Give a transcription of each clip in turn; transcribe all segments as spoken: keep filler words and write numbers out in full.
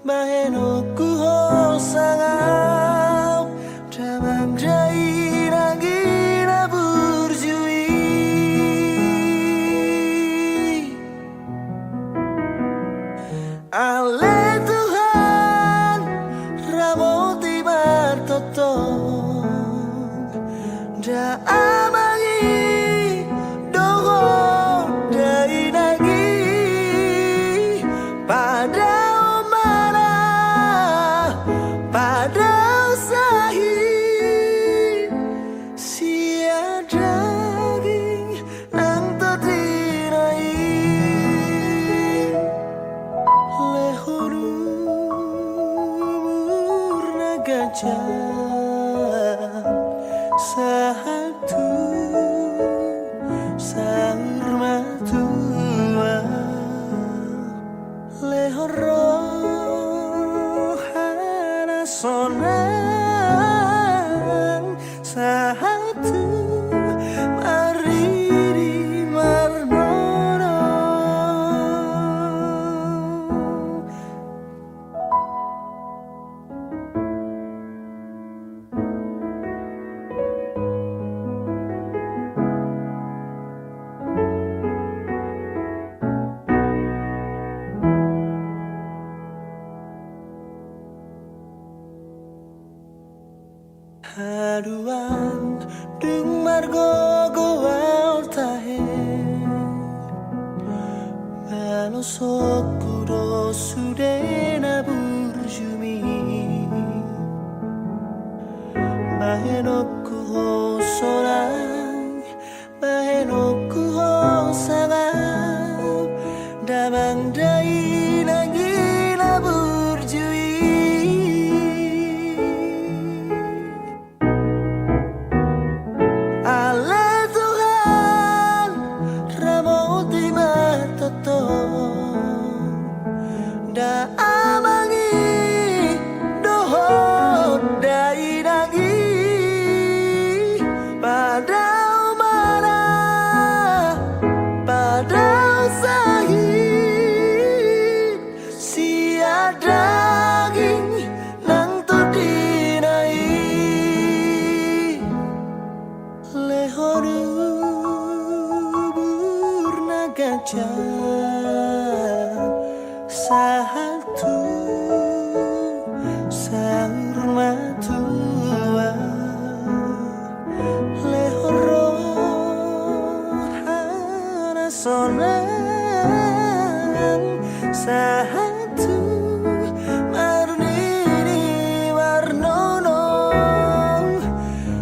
Bahenonku ho sangap damang dainang i na burju i. Ale Tuhan, ramoti martongtong damang i dohot dainang i, padao ma ra, padao sahit sian daging nang tondina i. Lehon umur na ganjang sahat tu saur matua. Lehon roha na sonang sahat tu marnini marnono. Haduan dung margogo ahu tahe, balosonku do sude na burju mi. Bahenonku ho sonang, bahenonku ho sangap damang dainang i na burju i. Ale Tuhan, ramoti martongtong damang i dohot dainang i, padao ma ra, padao sahit sian daging nang tondina i. Lehon umur na ganjang sahat tu saur matua. Lehon roha na sonang sahat tu marnini marnono,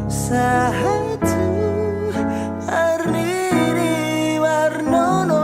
sahat tu marnini marnono.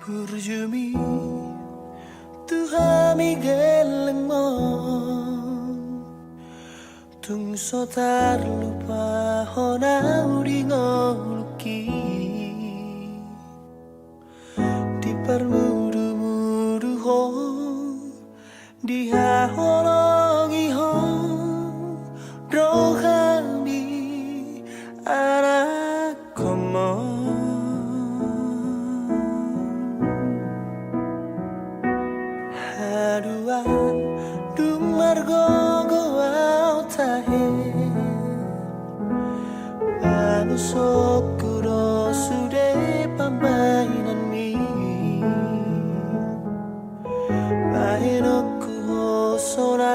Burju mi tu hami gellengmon, tung so tarlupa hona di ngolungki. Diparmudumudu ho, dihaholongi ho do hami anakkonmon. Haduan dung margogo ahu tahe, balosonku do sude pambahenanmi. Bahenonku ho sonang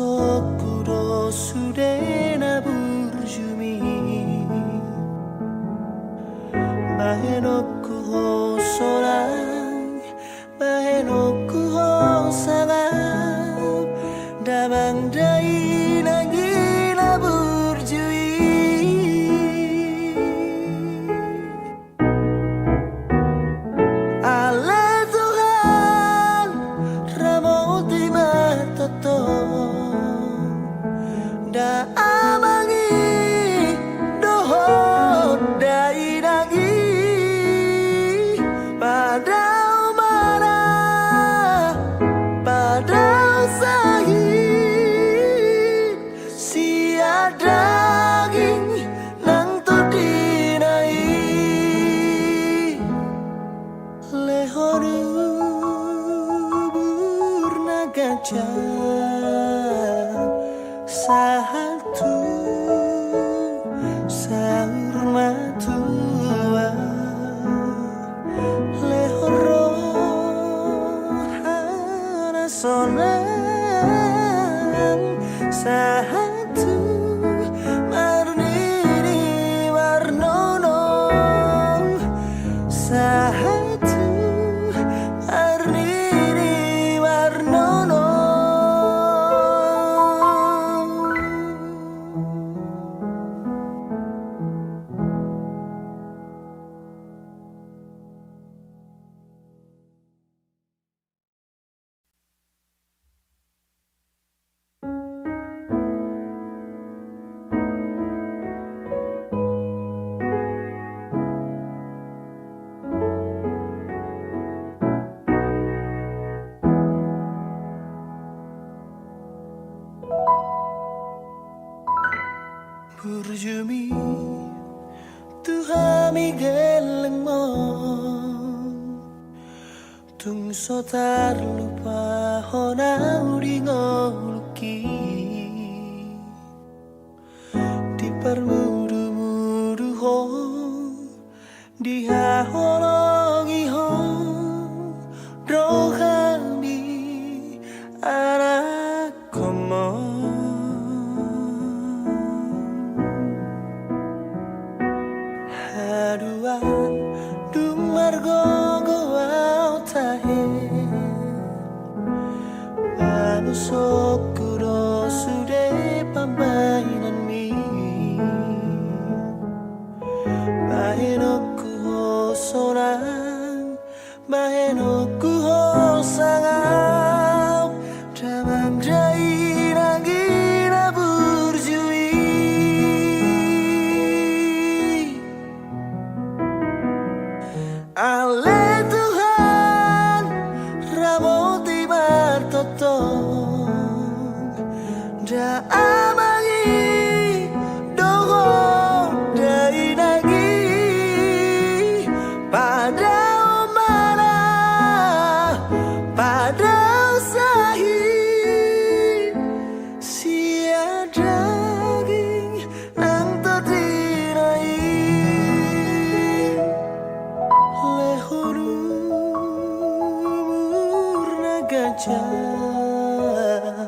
Sokku do sude na burju mi. Bahenonku ho sonang, bahenonku ho sangap, damang dainang i na burju i. Ale Tuhan, ramoti ma tongtong da amang i dohot dainang i, padao ma na, padao sahit sian daging nang tondina i. Lehon umur na ganjang sahat tu saur matua. Lehon roha na sonang sahat tu marnini marnono, sahat tu marnini marnono. Burju mi tu hami gellengmon, tung so tarlupa hona di ngolungki. Diparmudu-mudu ho, dihaholongi ho do hami anakkonmon. Haduan dung margogo au tahe, malosokku do sude pambahenanmi. Bahenonku ho sonang, bahenonku ho sangap, damang dainang i na burju i. Ale Tuhan, ramoti ma tongtong da amang i dohot dainang i, padao ma na, padao sahit sian daging nang tondina i. Lehon umur na ganjang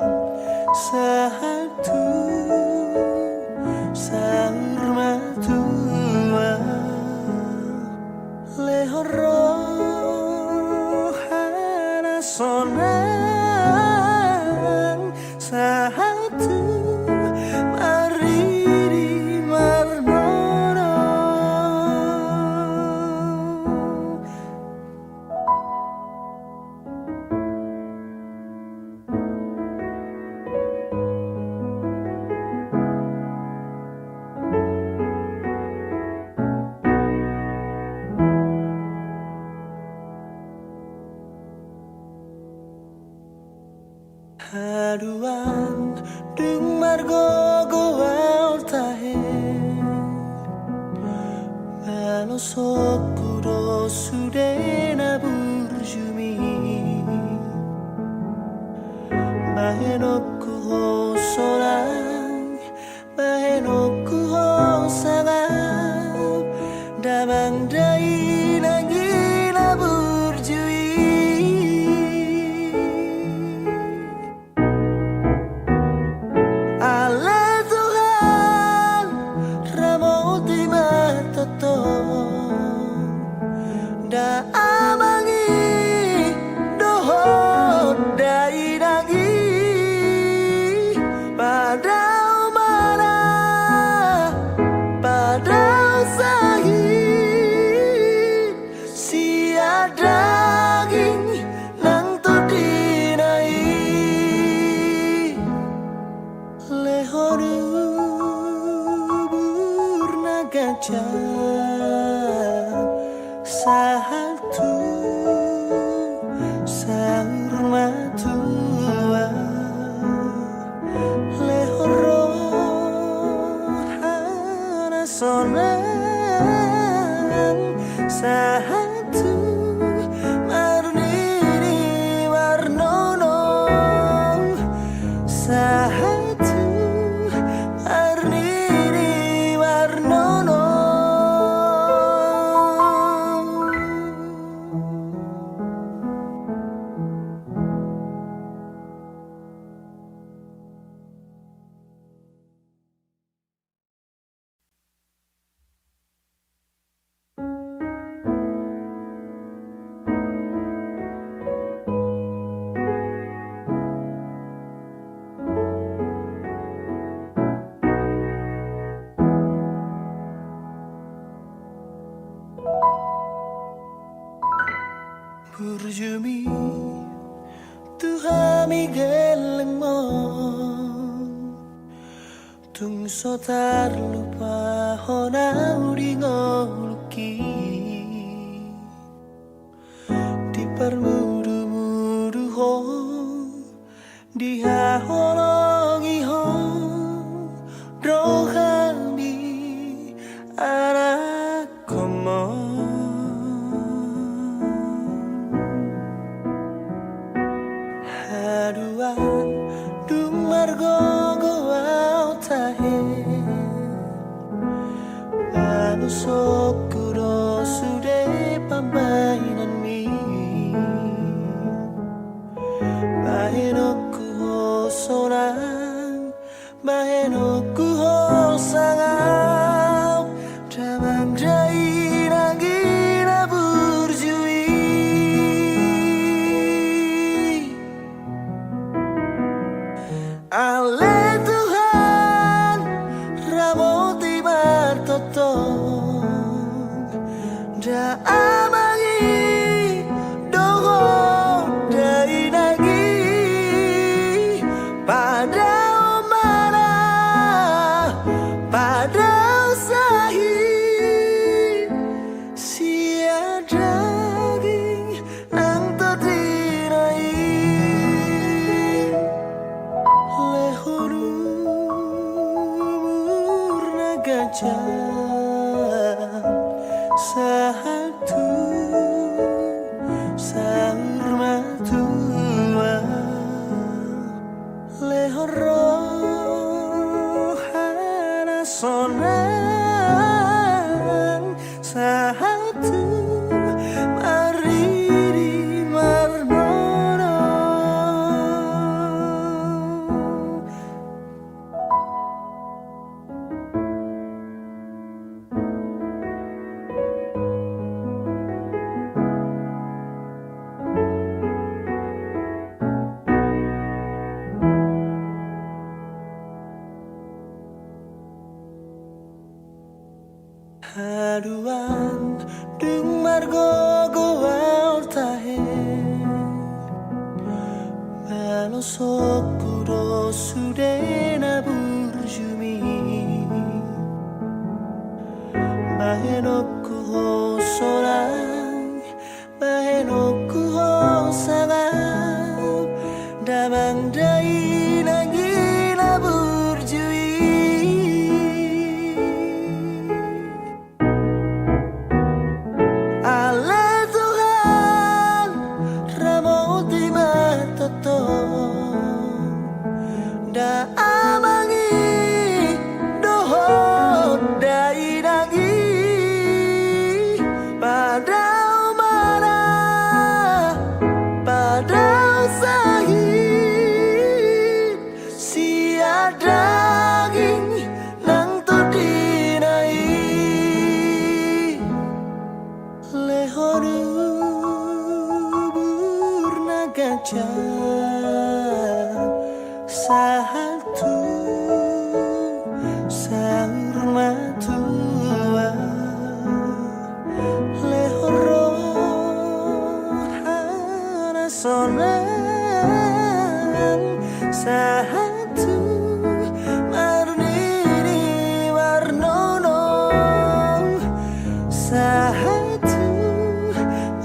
sahat tu saur matua. Lehon roha na sonang sahat tu marnini marnono. Haduan dung margogo au tahe, malosokku do sude na burju mi. Bahenonku ho sonang, bahenonku ho sangap, damang dainang i na burju i. Saur matua lehon roha na sonang, sahat tu marnini marnono, sahat tu marnini marnono. Burjumi tu hami gellengmon, tung so tarlupa hona di ngolungki. Diparmudumudu ho, dihaholongi ho do hami anakkonmon. Haduan dung margogo ahu tahe, balosonku do sude pambahenanmi. Bahenonku ho sonang, bahenonku ho sangap, damang dainang i na burju i. Ale Tuhan, ramoti martongtong da amang i dohot dainang i, padao ma na, padao sahit sian daging nang tondina i. Lehon umur na ganjang sahat tu saur matua, lehon roha na sonang sahat tu marnini marnono. Haduan dung margogo ahu tahe, balosonku do sude na burjumi. Bahenonku ho sonang, bahenonku ho sangap, damang dainang i na burju i. Ale Tuhan, ramoti martongtong da amang i dohot dainang i, padao ma na, padao sahit sian daging nang tondina i. Lehon umur na ganjang sahat tu saur matua, lehon roha na sonang sahat tu marnini marnono, sahat tu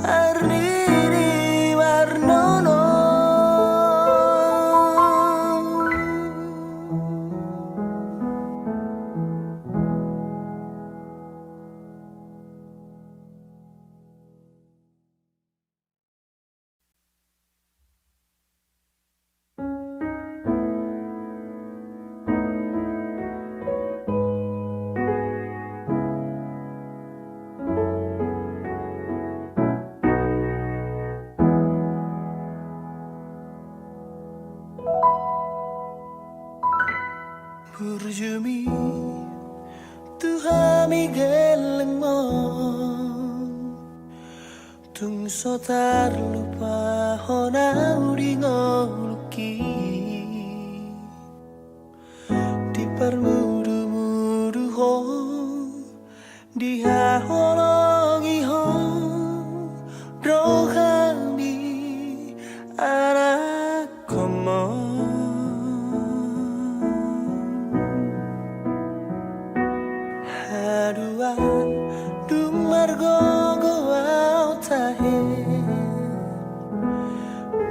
marnini marnono. Burjumi tu hami gellengmon, tung so tarlupa ho nang di ngolungki. Diparmudumudu ho, dihaholongi ho do hami anakkonmon. Haduan dung margogo ahu tahe,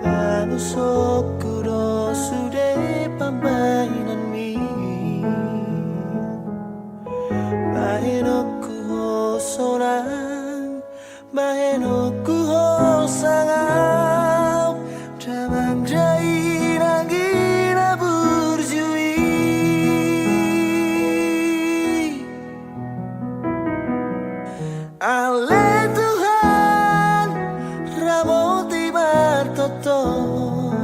banosonku do sude pambahenanmi. Bahenonku ho sonang, bahenonku ho sangap, damang dainang i na burju i. Ale Tuhan, ramoti martongtong,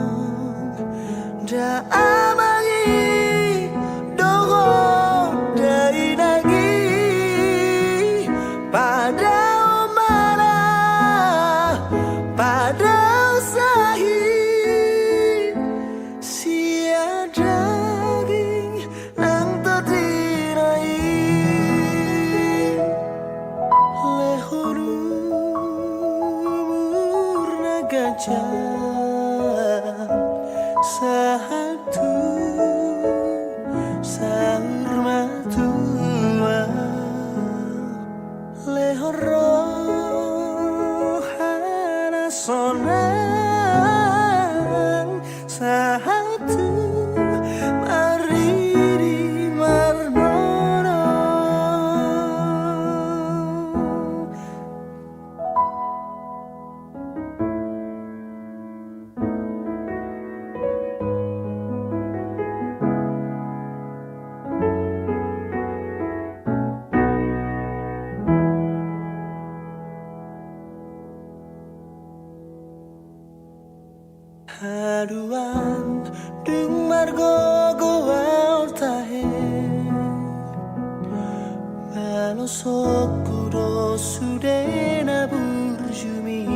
nda amang i dohot dainang i, padao ma na, padao sahit sian daging nang tondina i. Lehon umur na ganjang sahat tu saur matua. Lehon roha na sonang sahat tu marnini marnono. Haduan dung margogo ahu tahe, banosonku do sude na burjumi.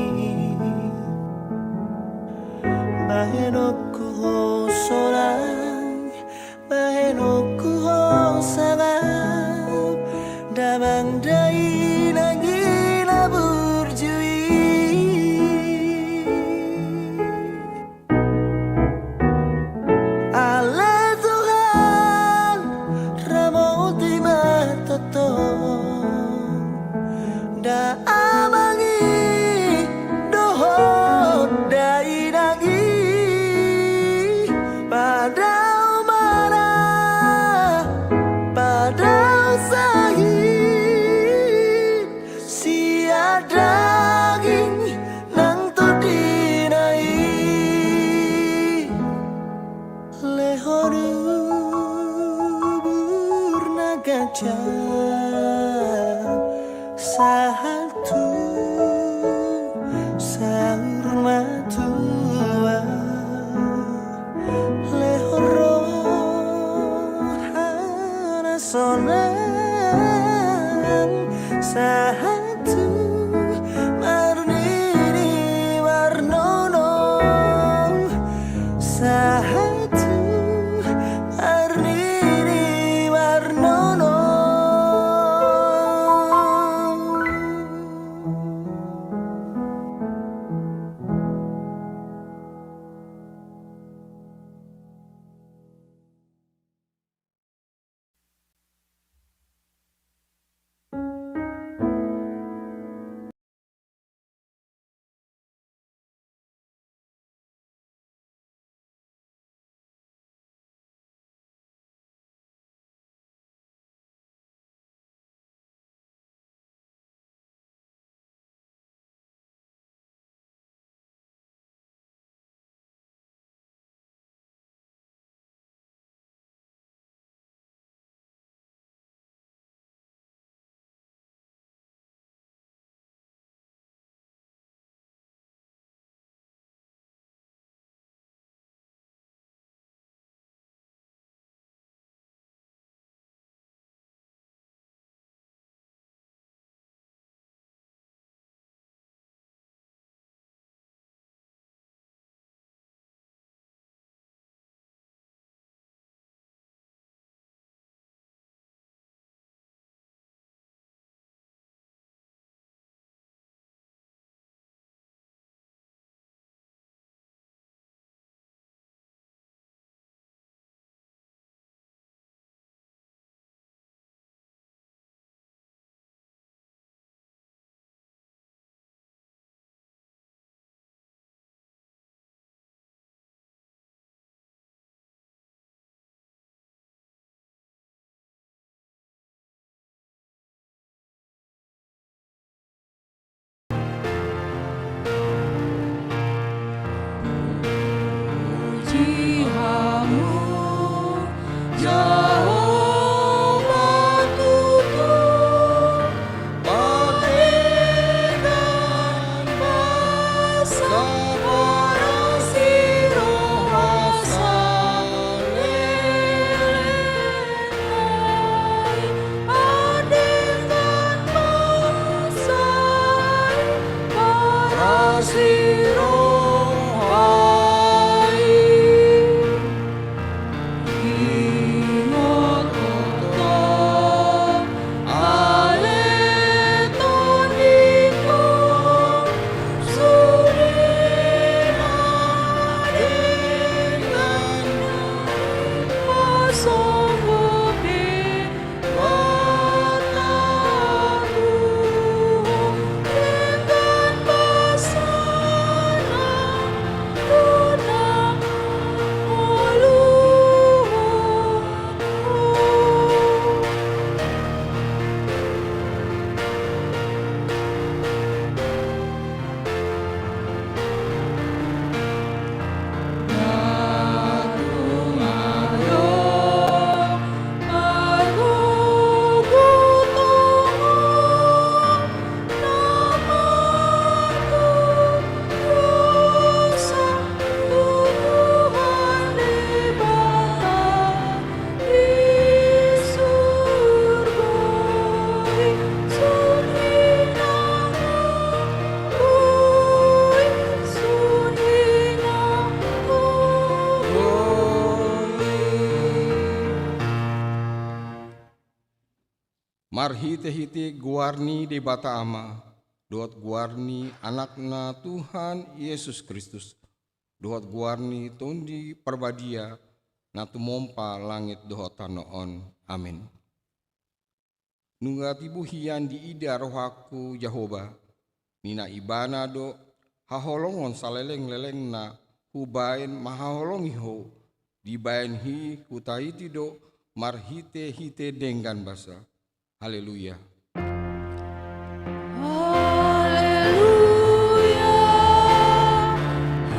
Bahenonku ho sonang, bahenonku ho sangap, damang dainang i na burju i. Ale Tuhan, ramoti martongtong, nda amang i dohot dainang i, padao ma na, padao sahit sian daging nang tondina i. Lehon umur na ganjang sahat tu saur matua. Lehon roha na sonang sahat tu marnini marnono, sahat tu marnini marnono. Marhite-hite goar ni Debata Ama, dohot goar ni Anakna Tuhan Jesus Kristus, dohot goar ni Tondi Parbadia, na tumompa langit dohot tano on. Amin. Nunga tibu hian diida rohangku Jahowa, ninna Ibana do haholongon saleleng-lelengna hubaen manghaholongi ho, dibaen i hutaiti do marhite-hite denggan basa. Haleluya. Haleluya.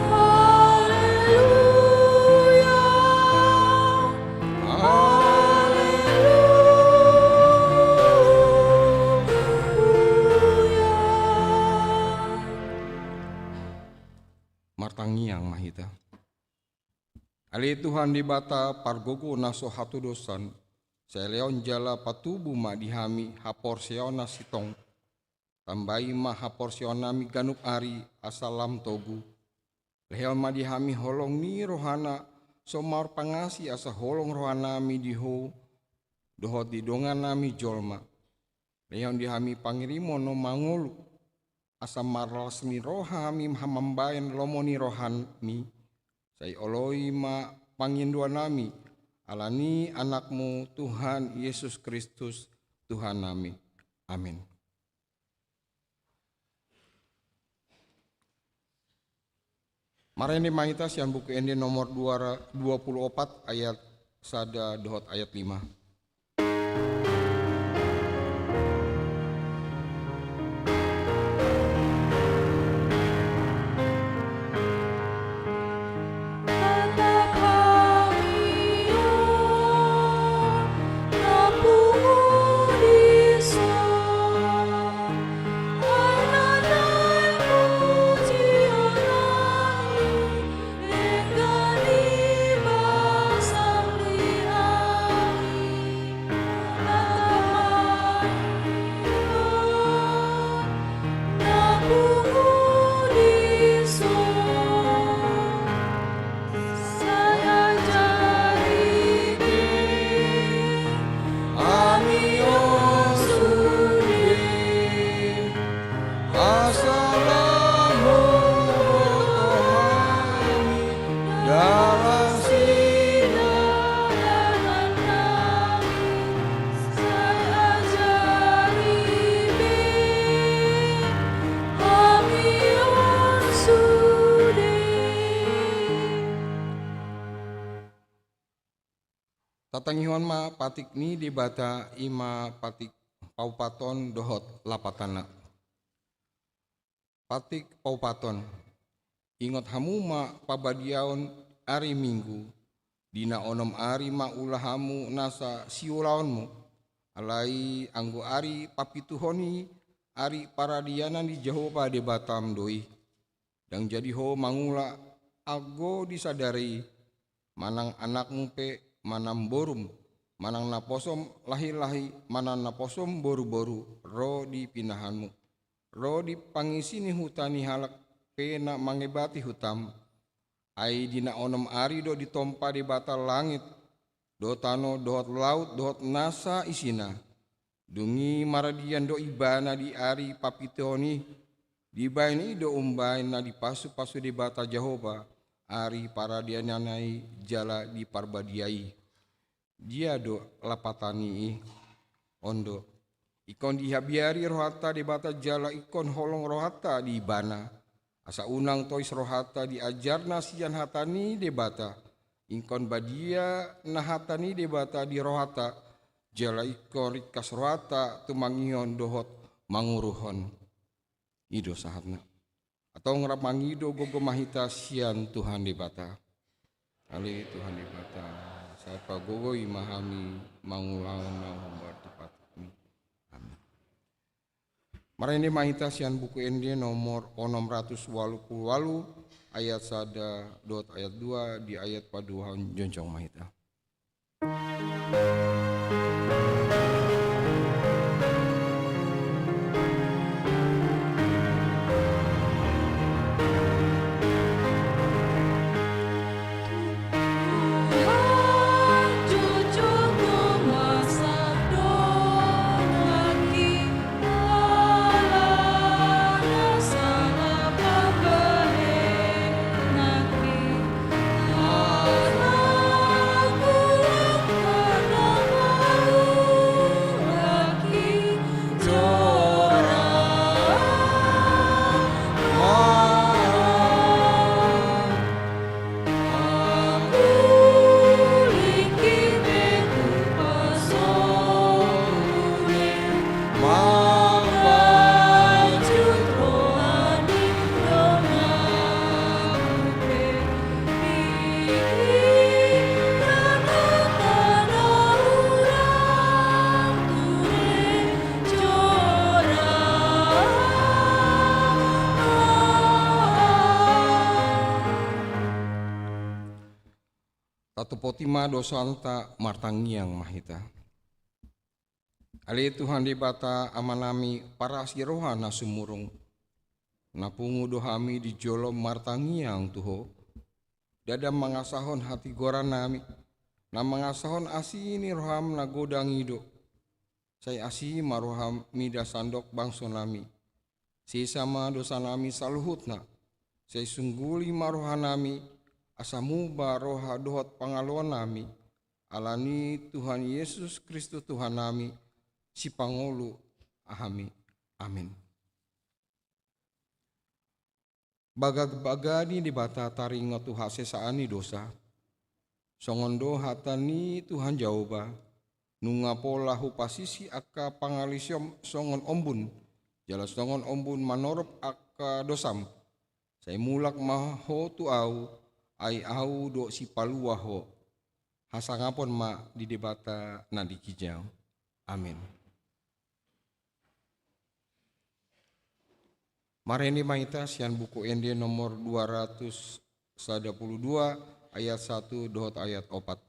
Haleluya. Haleluya. Martangiang ma hita. Ale Tuhan Debata pargogo na so hatodosan, sai lehon jala patubu ma di hami haporseaon na sintong. Tambai ma haporseaonnami ganup ari asa lam togu. Lehon ma di hami holong ni rohana, so marpangasi asa holong rohanami di ho, dohot di dongannami jolma. Lehon di hami pangirimon na mangolu, asa marlas ni roha hami mambaen lomo ni rohami, sai oloi ma pangindoannami, ala ni Anakmu Tuhan Jesus Kristus, Tuhannami. Amin. Marende ma hita sian Buku Ende nomor dua ra-, dua puluh opat ayat sada dohot ayat lima. Tatangihon ma patik ni Debata, i ma patik paupaton dohot lapatanna. Patik paupaton. Ingot hamu ma pabadiaon ari Minggu, di na onom ari ma ulahamu nasa siulaonmu, alai anggo ari papituhon i ari paradianan ni Jahowa Debatam do i. Ndang jadi ho mangula anggo di sadari i, manang anakmu pe, manang borum, manang naposom lahi-lahi, manang naposom boru-boru, ro di pinahanmu, ro di pangisi ni huta ni halak pe na mangebati hutam. Ai di na onom ari do ditompa Debata langit, dohot tano, dohot laut, dohot nasa isina. Dung i maradian do Ibana di ari papituhon i, dibaen i do umbaen na dipasu-pasu Debata Jahowa ari paradiananna i jala di Parbadia i. Dia do lapatan ni i? On do. Ingkon dihabiari rohanta Debata jala ingkon holong rohanta di Ibana. Asa unang tois rohanta di ajarna sian hata ni Debata. Ingkon badia na hata ni Debata di rohanta, jala ingkon ringkas rohanta tumangihon dohot manguruhon. I do sahatna. Antong rap mangido gogo ma hita sian Tuhan Debata. Ale Tuhan Debata, sai pagogoi ma hami mangulahon na hombar tu patikmi. Amin. Marende ma hita sian Buku Ende nomor onom ratus ualu pulu ualu, ayat sada dohot ayat dua, di ayat paduahon jongjong ma hita. Tatopoti ma dosanta, martangiang ma hita. Ale Tuhan Debata Amanami, parasi roha na sumurung, na pungu do hami di jolom martangiang tu Ho. Ndada mangasahon hatigorannami, na mangasahon asi ni roham na godang i do. Sai asi ma roham mida sandok bangsonami. Sesa ma dosanami saluhutna. Sai sungguli ma rohanami, asa muba roha dohot pangaloannami. Ala ni Tuhan Jesus Kristus Tuhannami, Sipangolu hami. Amin. Bagabaga ni Debata taringot tu hasesaan ni dosa. Songon do hata ni Tuhan Jahowa, nunga pola hupasisi angka pangalisom songon ombun, jala songon ombun manorop angka dosam. Sai mulak ma ho tu Ahu, ai Ahu do sipalua ho. Hasangapon ma di Debata na di ginjang. Amin. Marende ma hita sian Buku Ende nomor dua ratus sada pulu dua, ayat satu dohot ayat opat.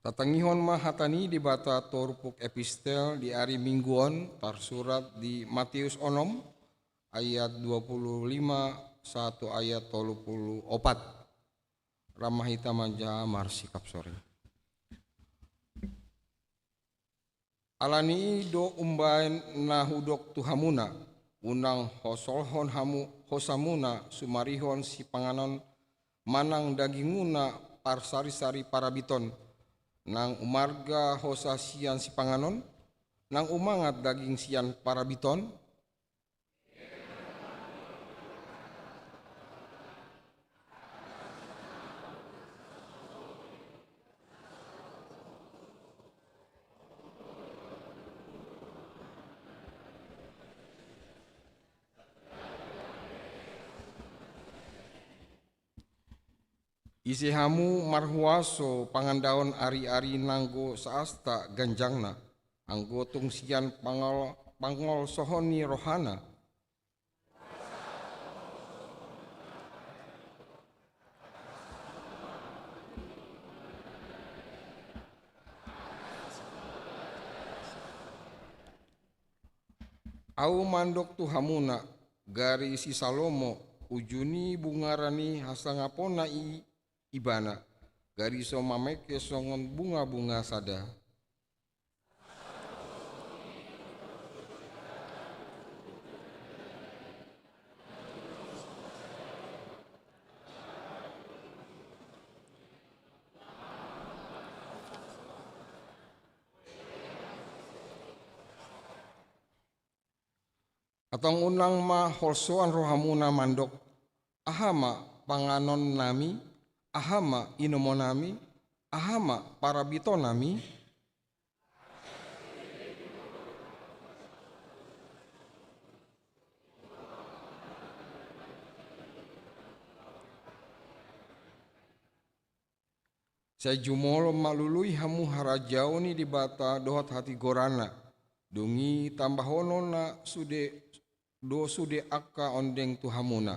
Tatangihon ma hata ni Debata turpuk epistel di ari Minggu on, tarsurat di Mateus onom ayat dua puluh lima sahat tu ayat tolu puluh opat. Ra ma hita manjaha marsikap sore. Ala ni i do umbahen na hudok tu hamuna, unang hosolhon hamu hosamuna sumarihon sipanganon manang dagingmuna parsari-sari parabiton, nang umarga hosa sian sipanganon, nang umangat daging sian parabiton. Ise hamu marhuaso pangandaon ari-ari nanggo saasta ganjangna, anggo tung sian pangol-, pangolsohon ni rohana? Ahu mandok tu hamuna, gari si Salomo, uju ni bungaran ni hasangaponna i ibana, gari so mamengke songon bunga-bunga sada. Antong unang ma holsoan rohamuna mandok, aha ma panganonnami, aha ma inomonami, aha ma parabitonami? Sai jumolo ma lului hamu harajaon ni Debata dohot hatigoranna, dung i tambahononna sude, do sude angka ondeng tu hamuna.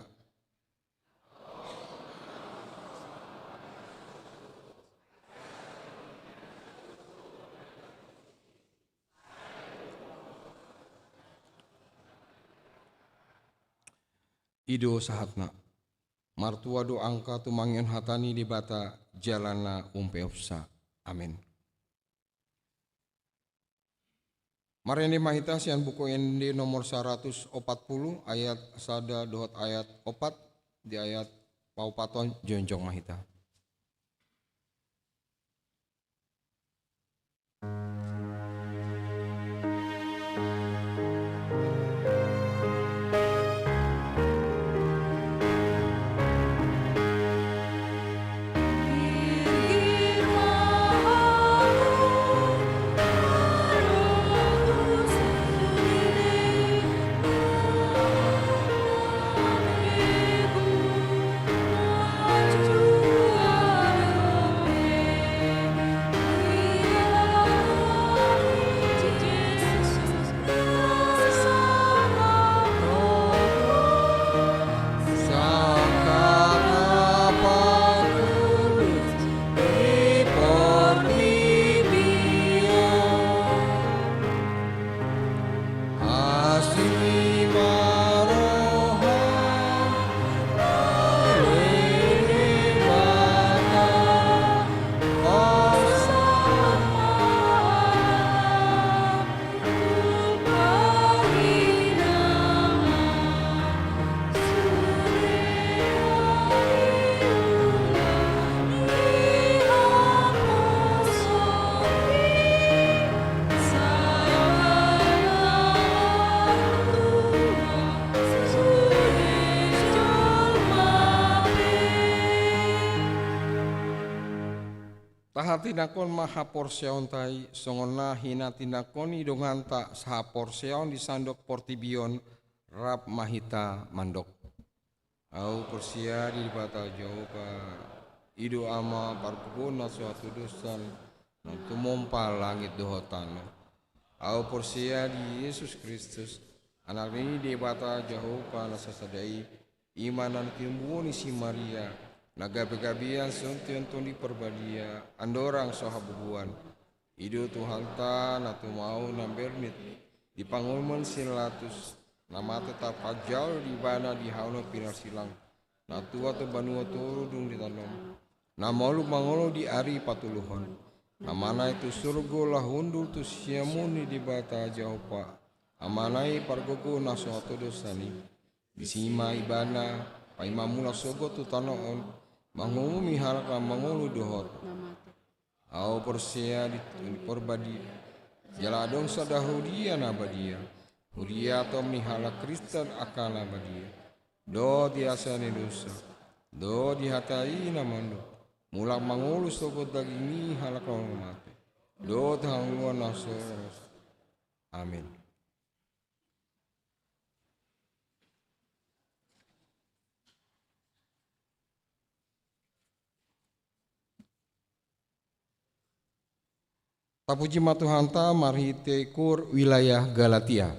I do sahatna. Martua do angka tumangihon hata ni Debata jala na umpeopsa. Amen. Marende ma hita sian Buku Ende nomor saratus opat pulu, ayat sada dohot ayat opat. Di ayat paopathon jongjong ma hita. Tahatindanghon ma haporseaonta i, songon na hinatindanghon ni donganta sahaporseaon di sandok portibi on. Rap ma hita mandok. Ahu porsea di Debata Jahowa, i do Ama pargogo na so hatodosan, na tumompa langit dohot tano. Ahu porsea di Jesus Kristus, Anak ni Debata Jahowa na sasada i, i ma na tinumbuhon ni si Maria, na gabegabean sian Tondi Parbadia, andorang so habubuan. I do Tuhanta na tumau na bermit, di panguruman si Pilatus, na mate tarpanjalo di ibana di hau na pinarsilang, na tuat tu banua toru dung ditanom, na molo mangolu di ari patoluhon, na manaek tu surgo laho hundul tu siamun ni Debata Jahowa, Amana i pargogo na so hatodosan i. Disi ma ibana paima mulak sogot tu tano on, mangumumi halak na mangolu dohot na mate. Ahu porsea di Tondi Parbadia, jala adong sada huria na badia, huria tompa ni halak Kristen angka na badia, dohot di hasea ni dosa, dohot di hata i na mandok, mulak mangolu sogot daging ni halak na mate, dohot hangoluan na so ro. Amin. Tapuji ma Tuhanta marhite koor wilayah Galatia.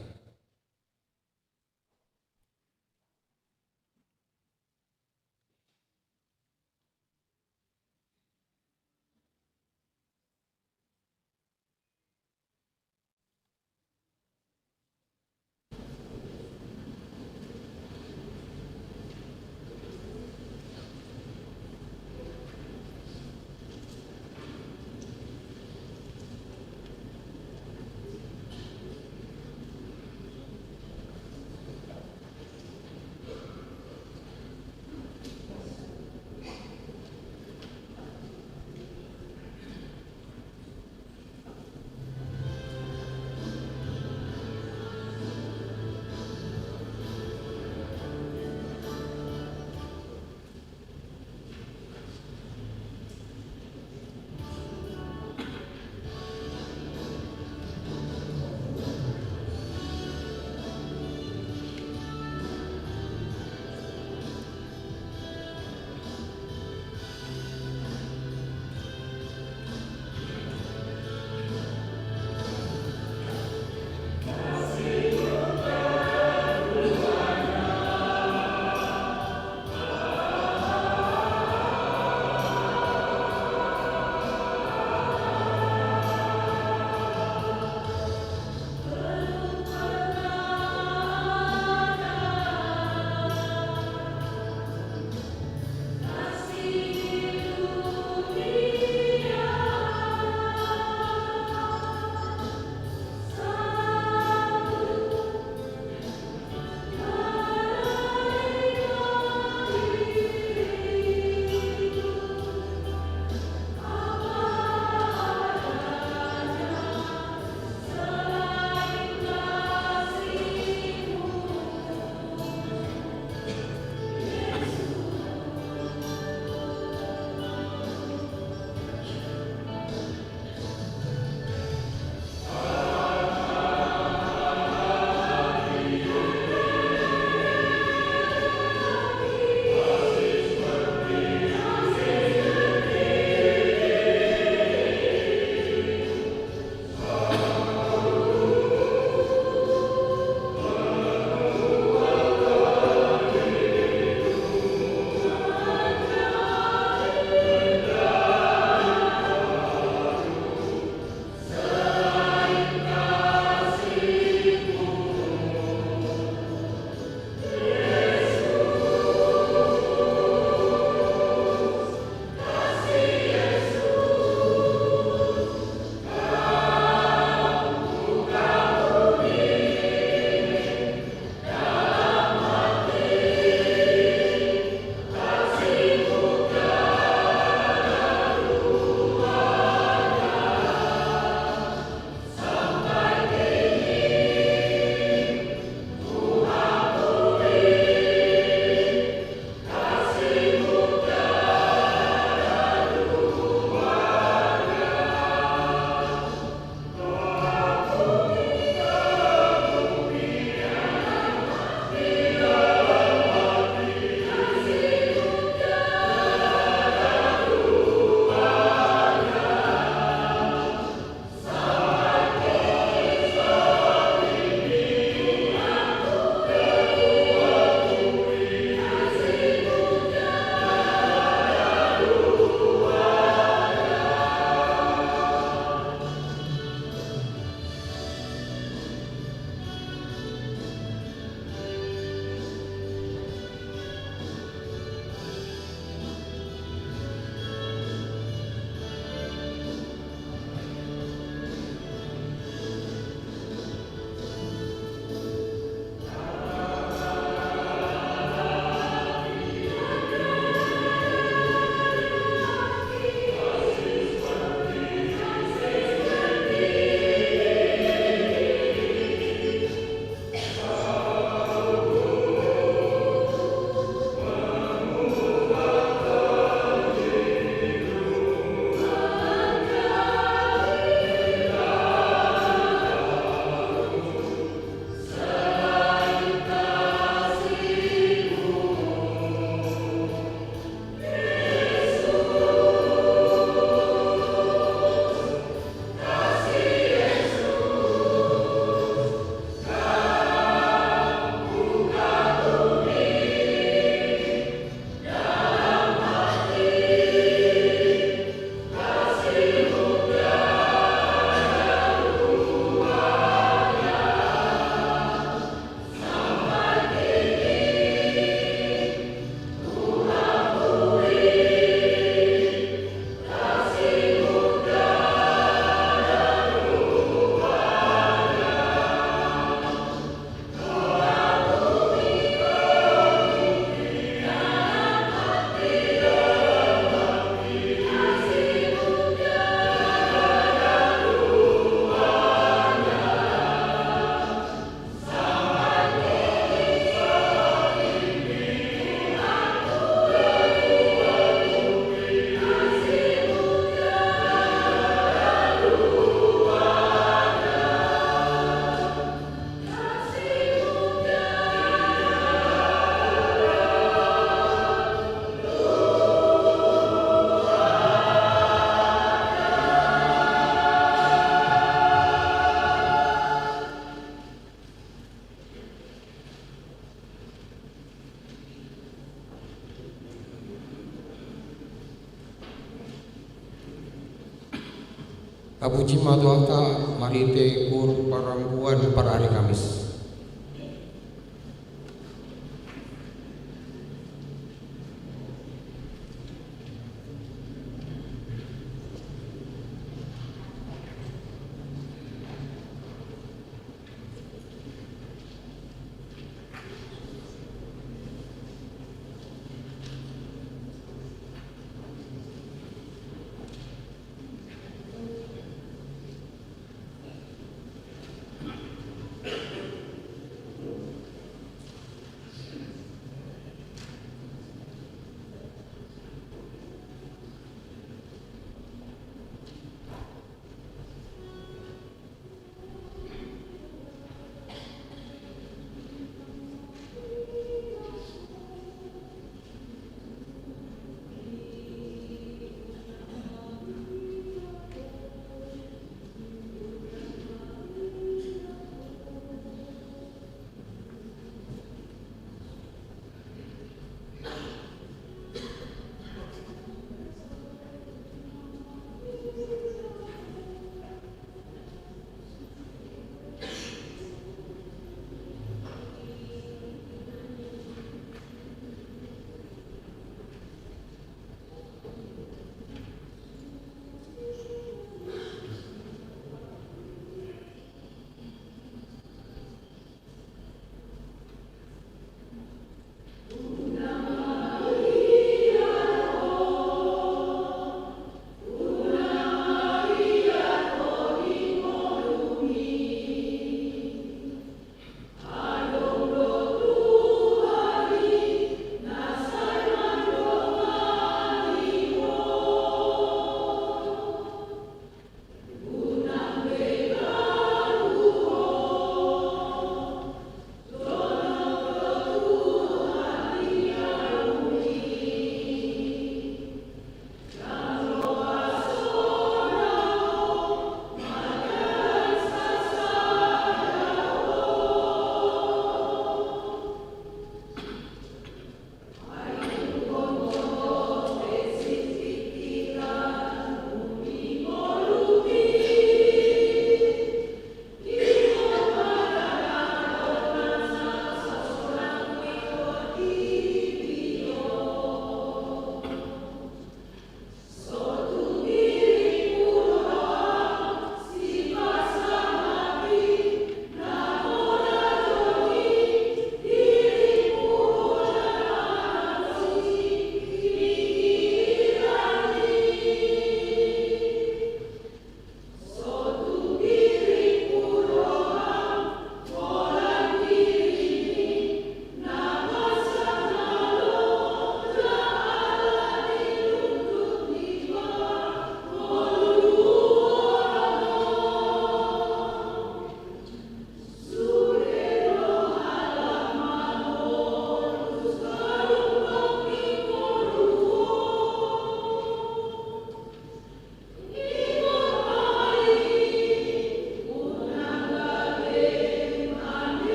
Tapuji ma Tuhanta marhite koor parmingguan parari Kamis.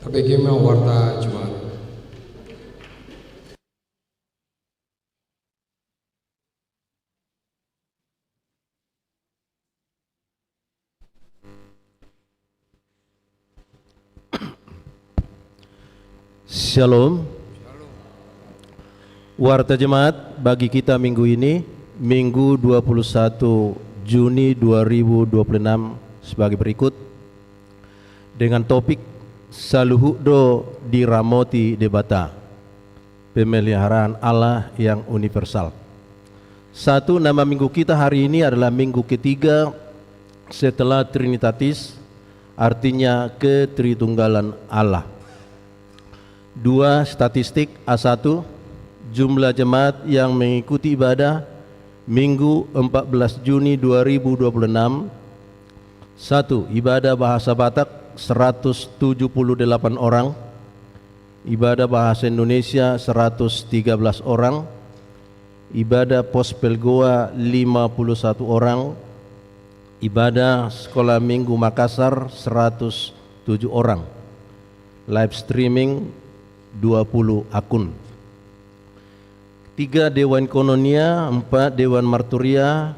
Tabege ma warta Jumat. Shalom. Warta Jemaat bagi kita minggu ini, Minggu dua puluh satu Juni dua ribu dua puluh enam, sebagai berikut, dengan topik Saluhut do diramoti Debata, pemeliharaan Allah yang universal. Satu, nama minggu kita hari ini adalah minggu ketiga setelah Trinitatis, artinya ketritunggalan Allah. Dua, statistik. A satu, jumlah jemaat yang mengikuti ibadah Minggu empat belas Juni dua ribu dua puluh enam. Satu, ibadah bahasa Batak seratus tujuh puluh delapan orang, ibadah bahasa Indonesia seratus tiga belas orang, ibadah Pospel Goa lima puluh satu orang, ibadah Sekolah Minggu Makassar seratus tujuh orang, live streaming dua puluh akun. Tiga, Dewan Koinonia. Empat, Dewan Marturia.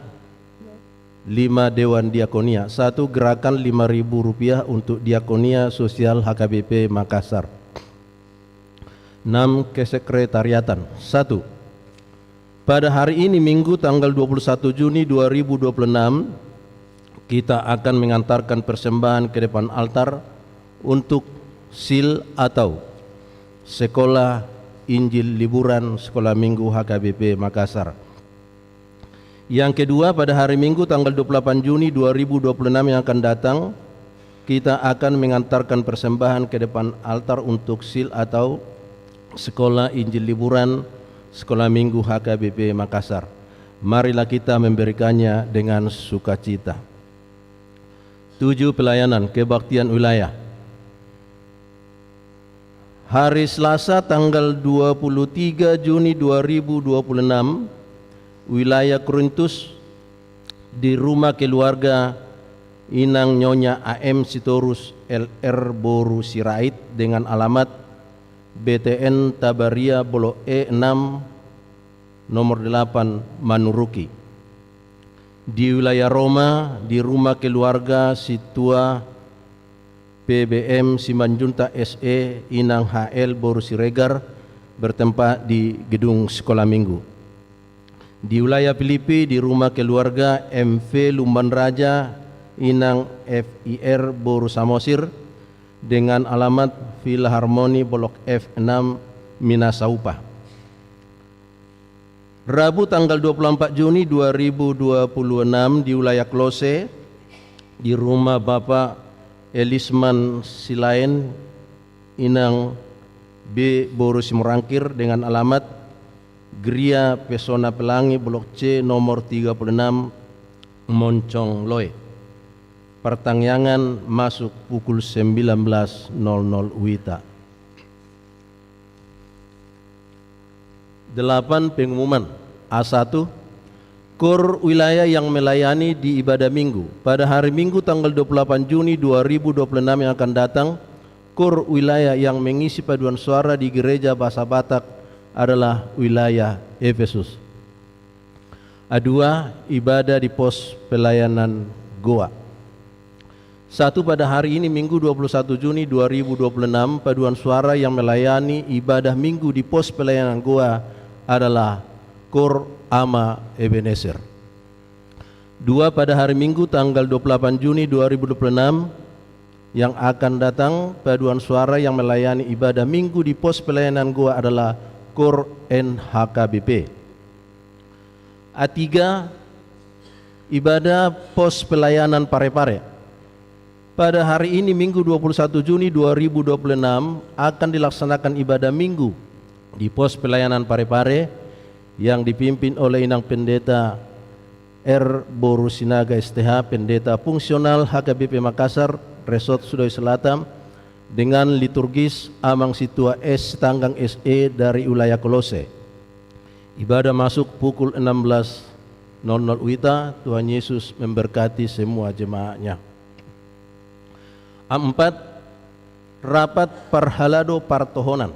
Lima, Dewan Diakonia. Satu, gerakan lima ribu rupiah untuk Diakonia Sosial H K B P Makassar. Enam, kesekretariatan. Satu, pada hari ini, Minggu, tanggal dua puluh satu Juni dua ribu dua puluh enam, kita akan mengantarkan persembahan ke depan altar untuk sil atau Sekolah Injil Liburan Sekolah Minggu H K B P Makassar. Yang kedua, pada hari Minggu, tanggal dua puluh delapan Juni dua ribu dua puluh enam yang akan datang, kita akan mengantarkan persembahan ke depan altar untuk sil atau Sekolah Injil Liburan Sekolah Minggu H K B P Makassar. Marilah kita memberikannya dengan sukacita. Tujuh, pelayanan kebaktian wilayah. Hari Selasa, tanggal dua puluh tiga Juni dua ribu dua puluh enam, wilayah Korintus, di rumah keluarga Inang Nyonya A M Sitorus L R boru Sirait, dengan alamat B T N Tabaria, Blok E enam, nomor delapan, Manuruki. Di wilayah Roma, di rumah keluarga Sintua P B M Simanjuntak S E Inang H L boru Siregar, bertempat di gedung sekolah minggu. Di wilayah Filipi, di rumah keluarga M V Lumban Raja Inang F I R boru Samosir, dengan alamat Villa Harmoni, Blok F enam, Minasaupa. Rabu, tanggal dua puluh empat Juni dua ribu dua puluh enam, di wilayah Klose, di rumah Bapak Elisman Silaen Inang B boru Simorangkir, dengan alamat Gria Pesona Pelangi, Blok C, nomor tiga puluh enam, Moncong Loe. Partangiangan masuk pukul sembilan belas nol nol WITA. Delapan, pengumuman. A satu, KOR wilayah yang melayani di ibadah Minggu. Pada hari Minggu, tanggal dua puluh delapan Juni dua ribu dua puluh enam yang akan datang, KOR wilayah yang mengisi paduan suara di gereja bahasa Batak adalah wilayah Efesus. A dua, ibadah di pos pelayanan Goa. Satu, pada hari ini, Minggu, dua puluh satu Juni dua ribu dua puluh enam, paduan suara yang melayani ibadah Minggu di pos pelayanan Goa adalah KOR Ama Ebenezer. Dua, pada hari Minggu, tanggal dua puluh delapan Juni dua ribu dua puluh enam, yang akan datang, paduan suara yang melayani ibadah Minggu di pos pelayanan Goa adalah KOR N H K B P. A tiga, ibadah pos pelayanan Parepare. Pada hari ini, Minggu, dua puluh satu Juni dua ribu dua puluh enam, akan dilaksanakan ibadah Minggu di pos pelayanan Parepare yang dipimpin oleh Inang Pendeta R boru Sinaga S T H, Pendeta Fungsional H K B P Makassar, Resort Sulawesi Selatan, dengan liturgis Amang Sintua S Sitanggang S E dari wilayah Kolose. Ibadah masuk pukul enam belas nol nol WITA. Tuhan Yesus memberkati semua jemaatnya. A empat, rapat parhalado partohonan.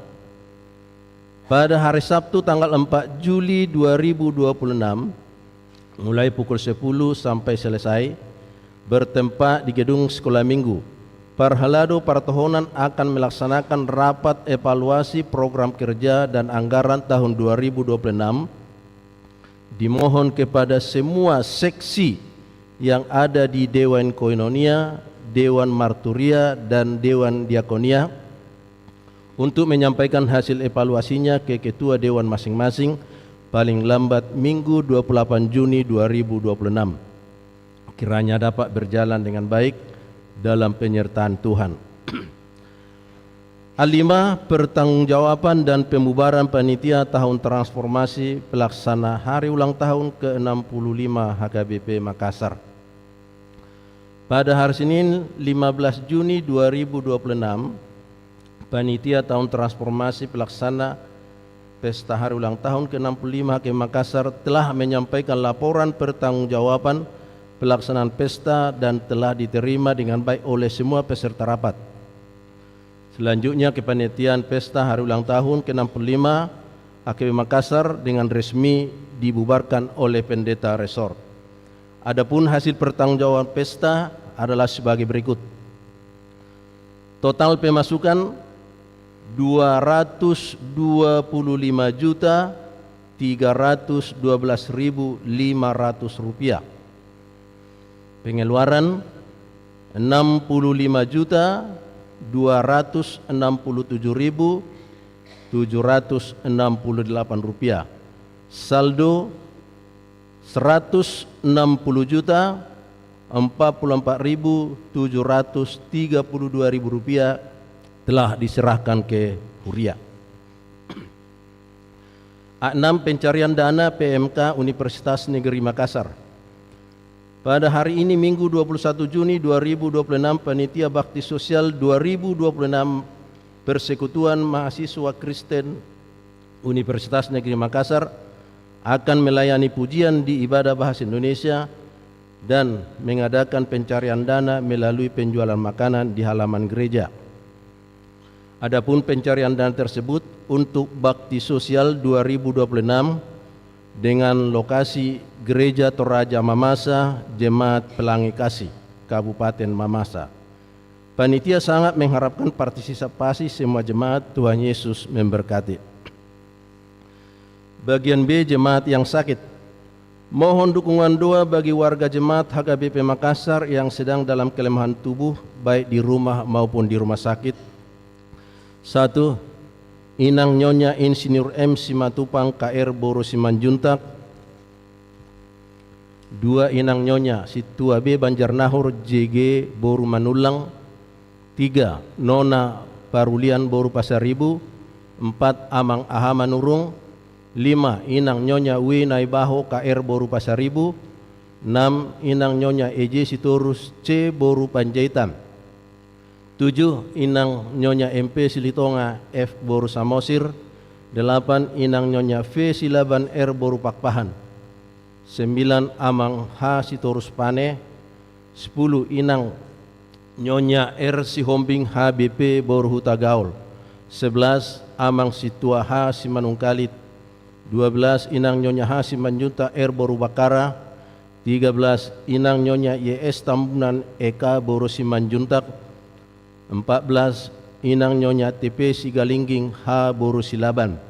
Pada hari Sabtu, tanggal empat Juli dua ribu dua puluh enam, mulai pukul sepuluh sampai selesai, bertempat di gedung sekolah minggu. Parhalado partohonan akan melaksanakan rapat evaluasi program kerja dan anggaran tahun dua ribu dua puluh enam, dimohon kepada semua seksi yang ada di Dewan Koinonia, Dewan Marturia, dan Dewan Diakonia untuk menyampaikan hasil evaluasinya ke ketua dewan masing-masing paling lambat Minggu dua puluh delapan Juni dua ribu dua puluh enam. Kiranya dapat berjalan dengan baik dalam penyertaan Tuhan. Alima, pertanggungjawaban dan pembubaran panitia tahun transformasi pelaksana hari ulang tahun ke enam puluh lima H K B P Makassar. Pada hari Senin, lima belas Juni dua ribu dua puluh enam, panitia tahun transformasi pelaksana pesta hari ulang tahun ke enam puluh lima H K B P Makassar telah menyampaikan laporan pertanggungjawaban pelaksanaan pesta dan telah diterima dengan baik oleh semua peserta rapat. Selanjutnya, kepanitiaan pesta hari ulang tahun ke enam puluh lima H K B P Makassar dengan resmi dibubarkan oleh Pendeta Resort. Adapun hasil pertanggungjawaban pesta adalah sebagai berikut. Total pemasukan dua ratus dua puluh lima juta tiga ratus dua belas ribu lima ratus rupiah. Pengeluaran enam puluh lima juta dua ratus enam puluh tujuh ribu tujuh ratus enam puluh delapan rupiah. Saldo seratus enam puluh juta empat puluh empat ribu tujuh ratus tiga puluh dua ribu rupiah telah diserahkan ke huria. A enam, pencarian dana P M K Universitas Negeri Makassar. Pada hari ini, Minggu dua puluh satu Juni dua ribu dua puluh enam, panitia bakti sosial dua ribu dua puluh enam Persekutuan Mahasiswa Kristen Universitas Negeri Makassar akan melayani pujian di Ibadah Bahasa Indonesia dan mengadakan pencarian dana melalui penjualan makanan di halaman gereja. Adapun pencarian dana tersebut untuk bakti sosial dua ribu dua puluh enam dengan lokasi Gereja Toraja Mamasa, Jemaat Pelangi Kasih, Kabupaten Mamasa. Panitia sangat mengharapkan partisipasi semua jemaat. Tuhan Yesus memberkati. Bagian B, jemaat yang sakit. Mohon dukungan doa bagi warga jemaat H K B P Makassar yang sedang dalam kelemahan tubuh, baik di rumah maupun di rumah sakit. Satu, Inang Nyonya Insinyur M Simatupang K R boru Simanjuntak. Dua, Inang Nyonya Sintua B Banjarnahor J G boru Manullang. Tiga, Nona Parulian boru Pasaribu. Empat, Amang Aha Manurung. Lima, Inang Nyonya W Naibaho K R boru Pasaribu. Enam, Inang Nyonya E J Sitorus C boru Panjaitan. Tujuh, Inang Nyonya M P Silitonga F boru Samosir. Delapan, Inang Nyonya V Silaban R boru Pakpahan. Sembilan, Amang H Sitorus Pane. Sepuluh, Inang Nyonya R Sihombing H B P boru Hutagaol. Sebelas, Amang Sintua H Simanungkalit. Dua belas, Inang Nyonya H Simanjuntak R boru Bakara. Tiga belas, Inang Nyonya Y S Tambunan E K boru Simanjuntak. Empat belas, Inang Nyonya T P Sigalingging H boru Silaban.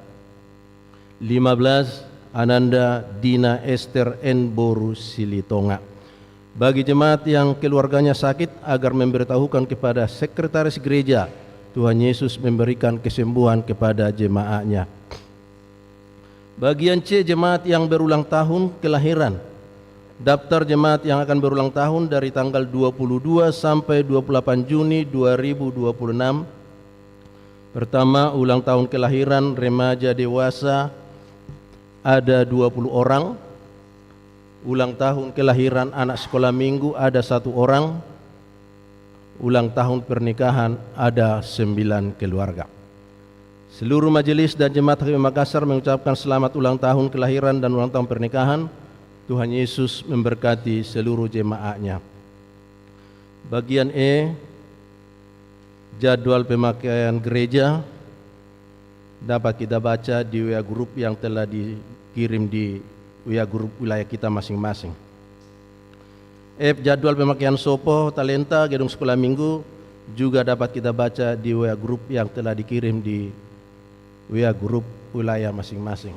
Lima belas, Ananda Dina Ester N boru Silitonga. Bagi jemaat yang keluarganya sakit, agar memberitahukan kepada sekretaris gereja. Tuhan Yesus memberikan kesembuhan kepada jemaatnya. Bagian C, jemaat yang berulang tahun kelahiran. Daftar jemaat yang akan berulang tahun dari tanggal dua puluh dua sampai dua puluh delapan Juni dua ribu dua puluh enam. Pertama, ulang tahun kelahiran remaja dewasa ada dua puluh orang. Ulang tahun kelahiran anak sekolah minggu ada satu orang. Ulang tahun pernikahan ada sembilan keluarga. Seluruh majelis dan jemaat H K B P Makassar mengucapkan selamat ulang tahun kelahiran dan ulang tahun pernikahan. Tuhan Yesus memberkati seluruh jemaatnya. Bagian E, jadwal pemakaian gereja dapat kita baca di W A group yang telah dikirim di W A group wilayah kita masing-masing. F, jadwal pemakaian sopo talenta gedung sekolah minggu juga dapat kita baca di W A group yang telah dikirim di W A group wilayah masing-masing.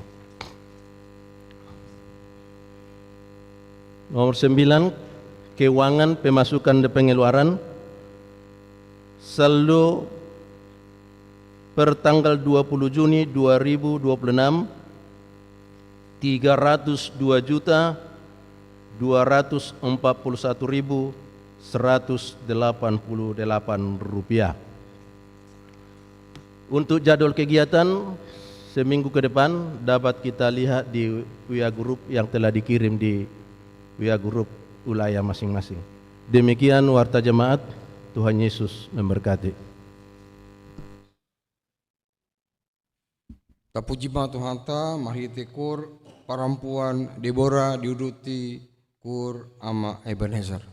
Nomor sembilan, keuangan pemasukan dan pengeluaran. Saldo per tanggal dua puluh Juni dua ribu dua puluh enam, tiga ratus dua juta dua ratus empat puluh satu ribu seratus delapan puluh delapan rupiah. Untuk jadwal kegiatan seminggu ke depan dapat kita lihat di W A group yang telah dikirim di W A group wilayah masing-masing. Demikian warta jemaat, Tuhan Yesus memberkati. Tapuji ma Tuhanta, marhite koor parampuan Debora diuduti koor Ama Ebenezer.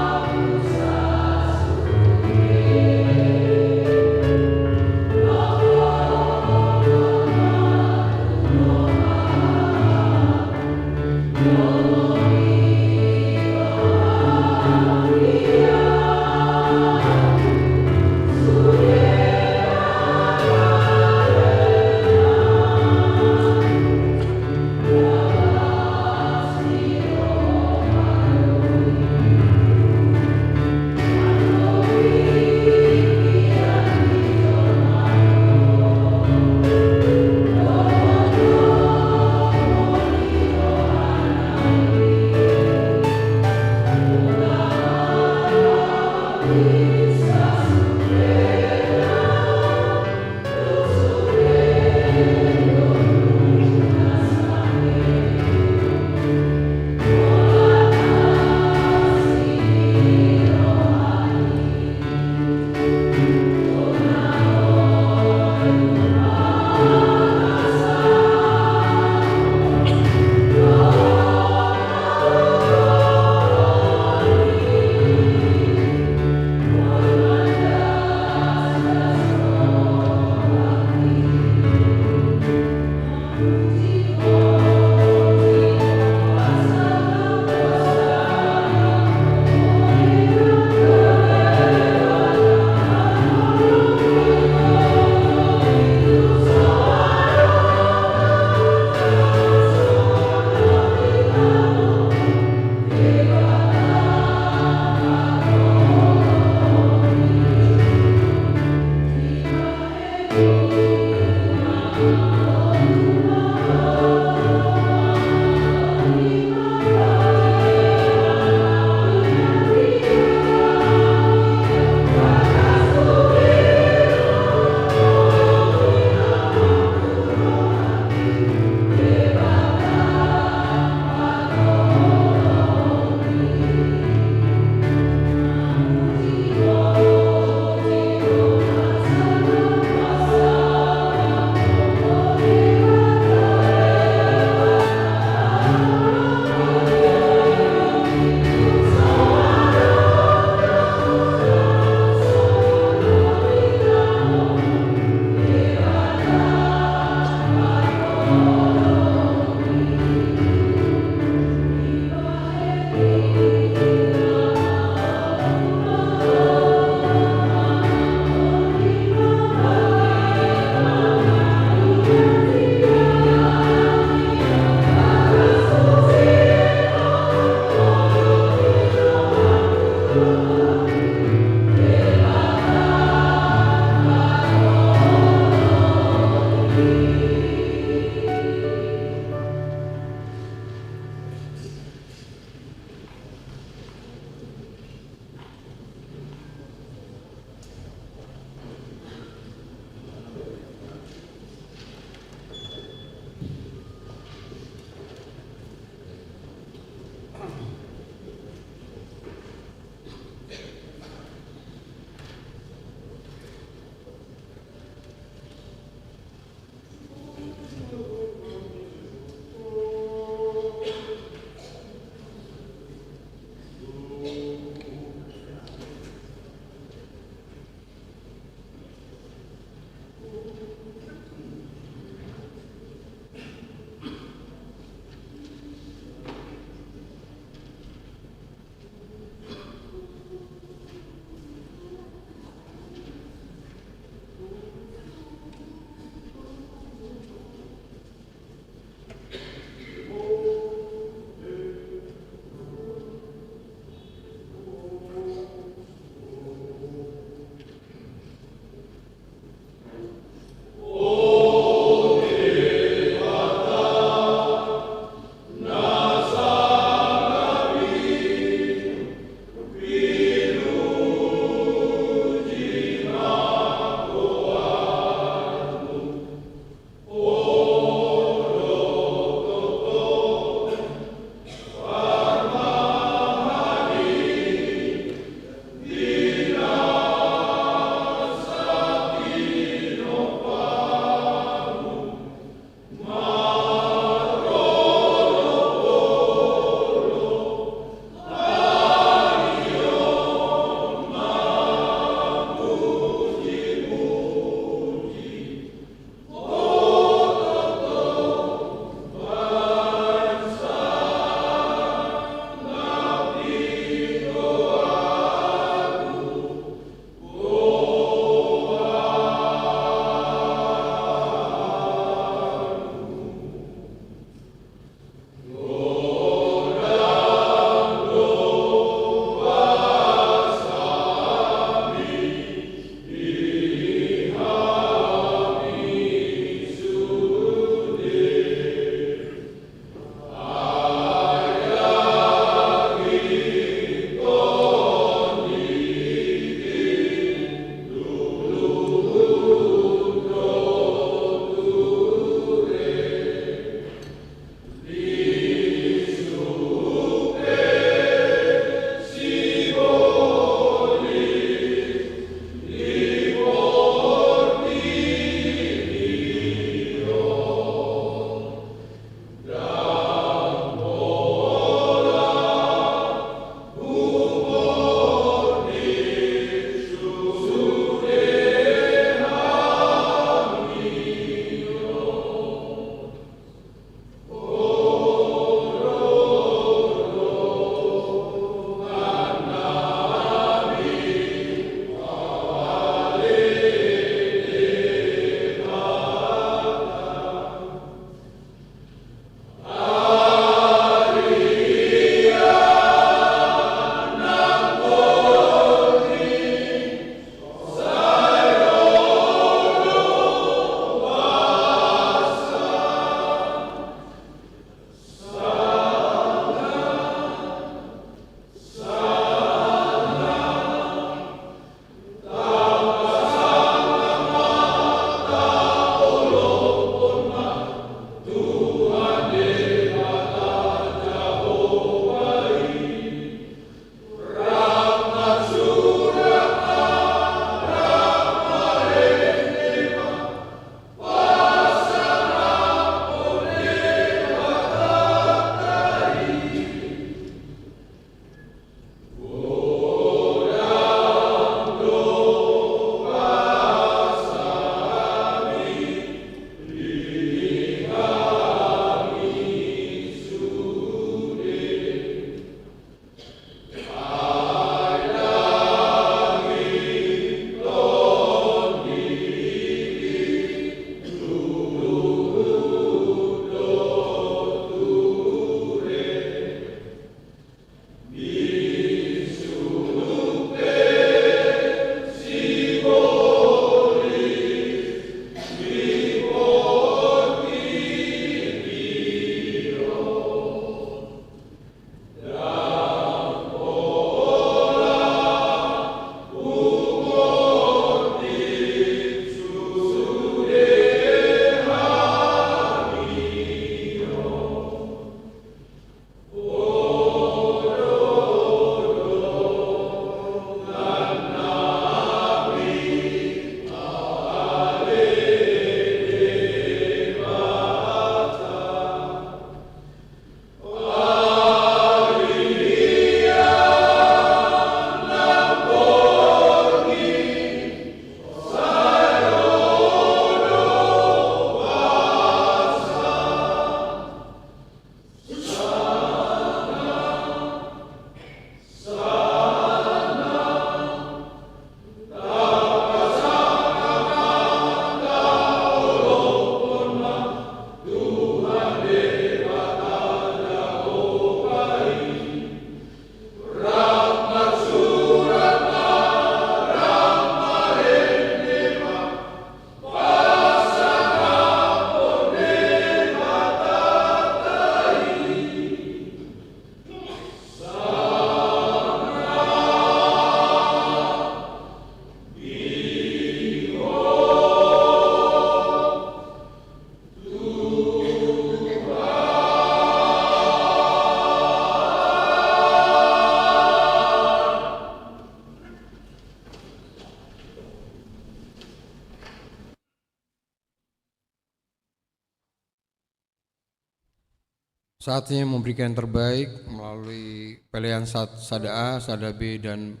saatnya memberikan yang terbaik melalui pelean sad-, sada A, sada B, dan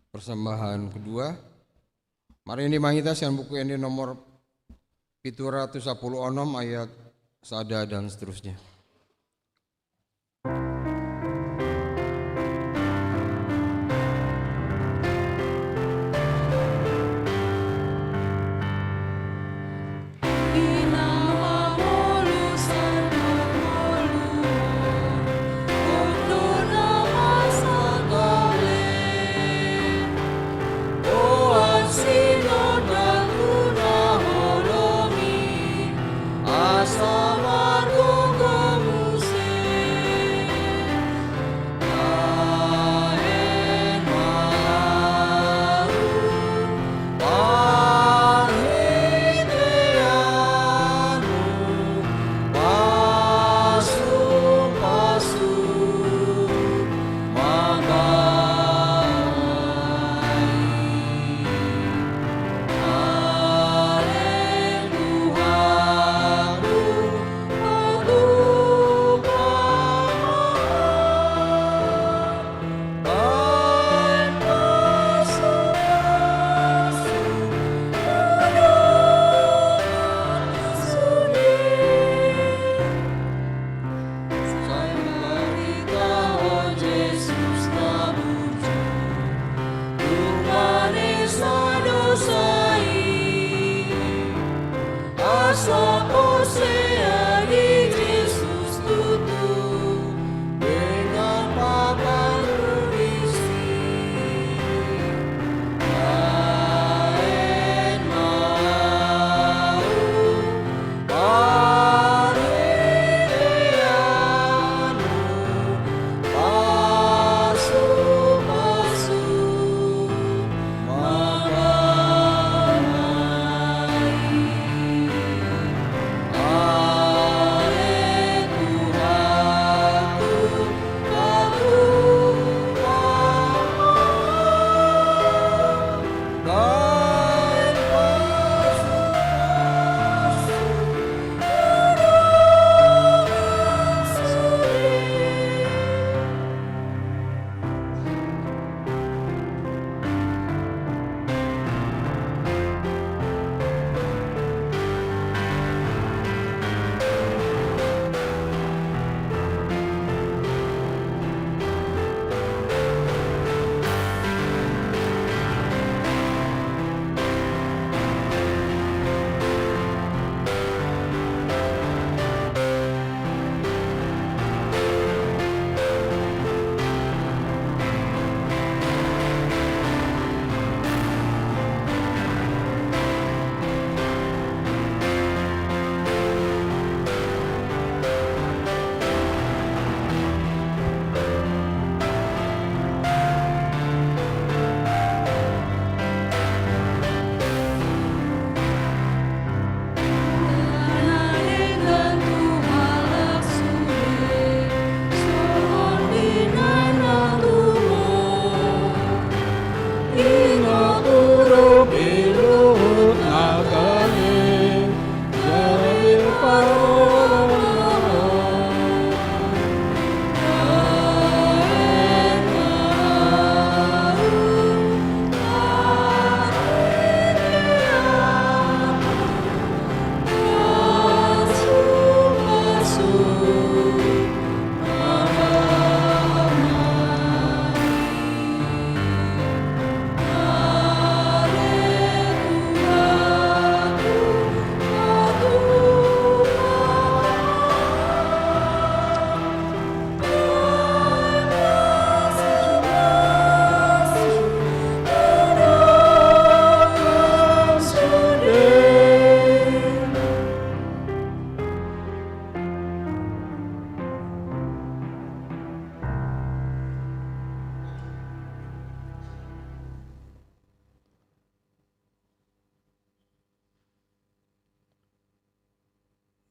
persembahan kedua. Mari ini ma hita sian Buku Ende nomor pitu ratus sapuluh onom ayat sada dan seterusnya.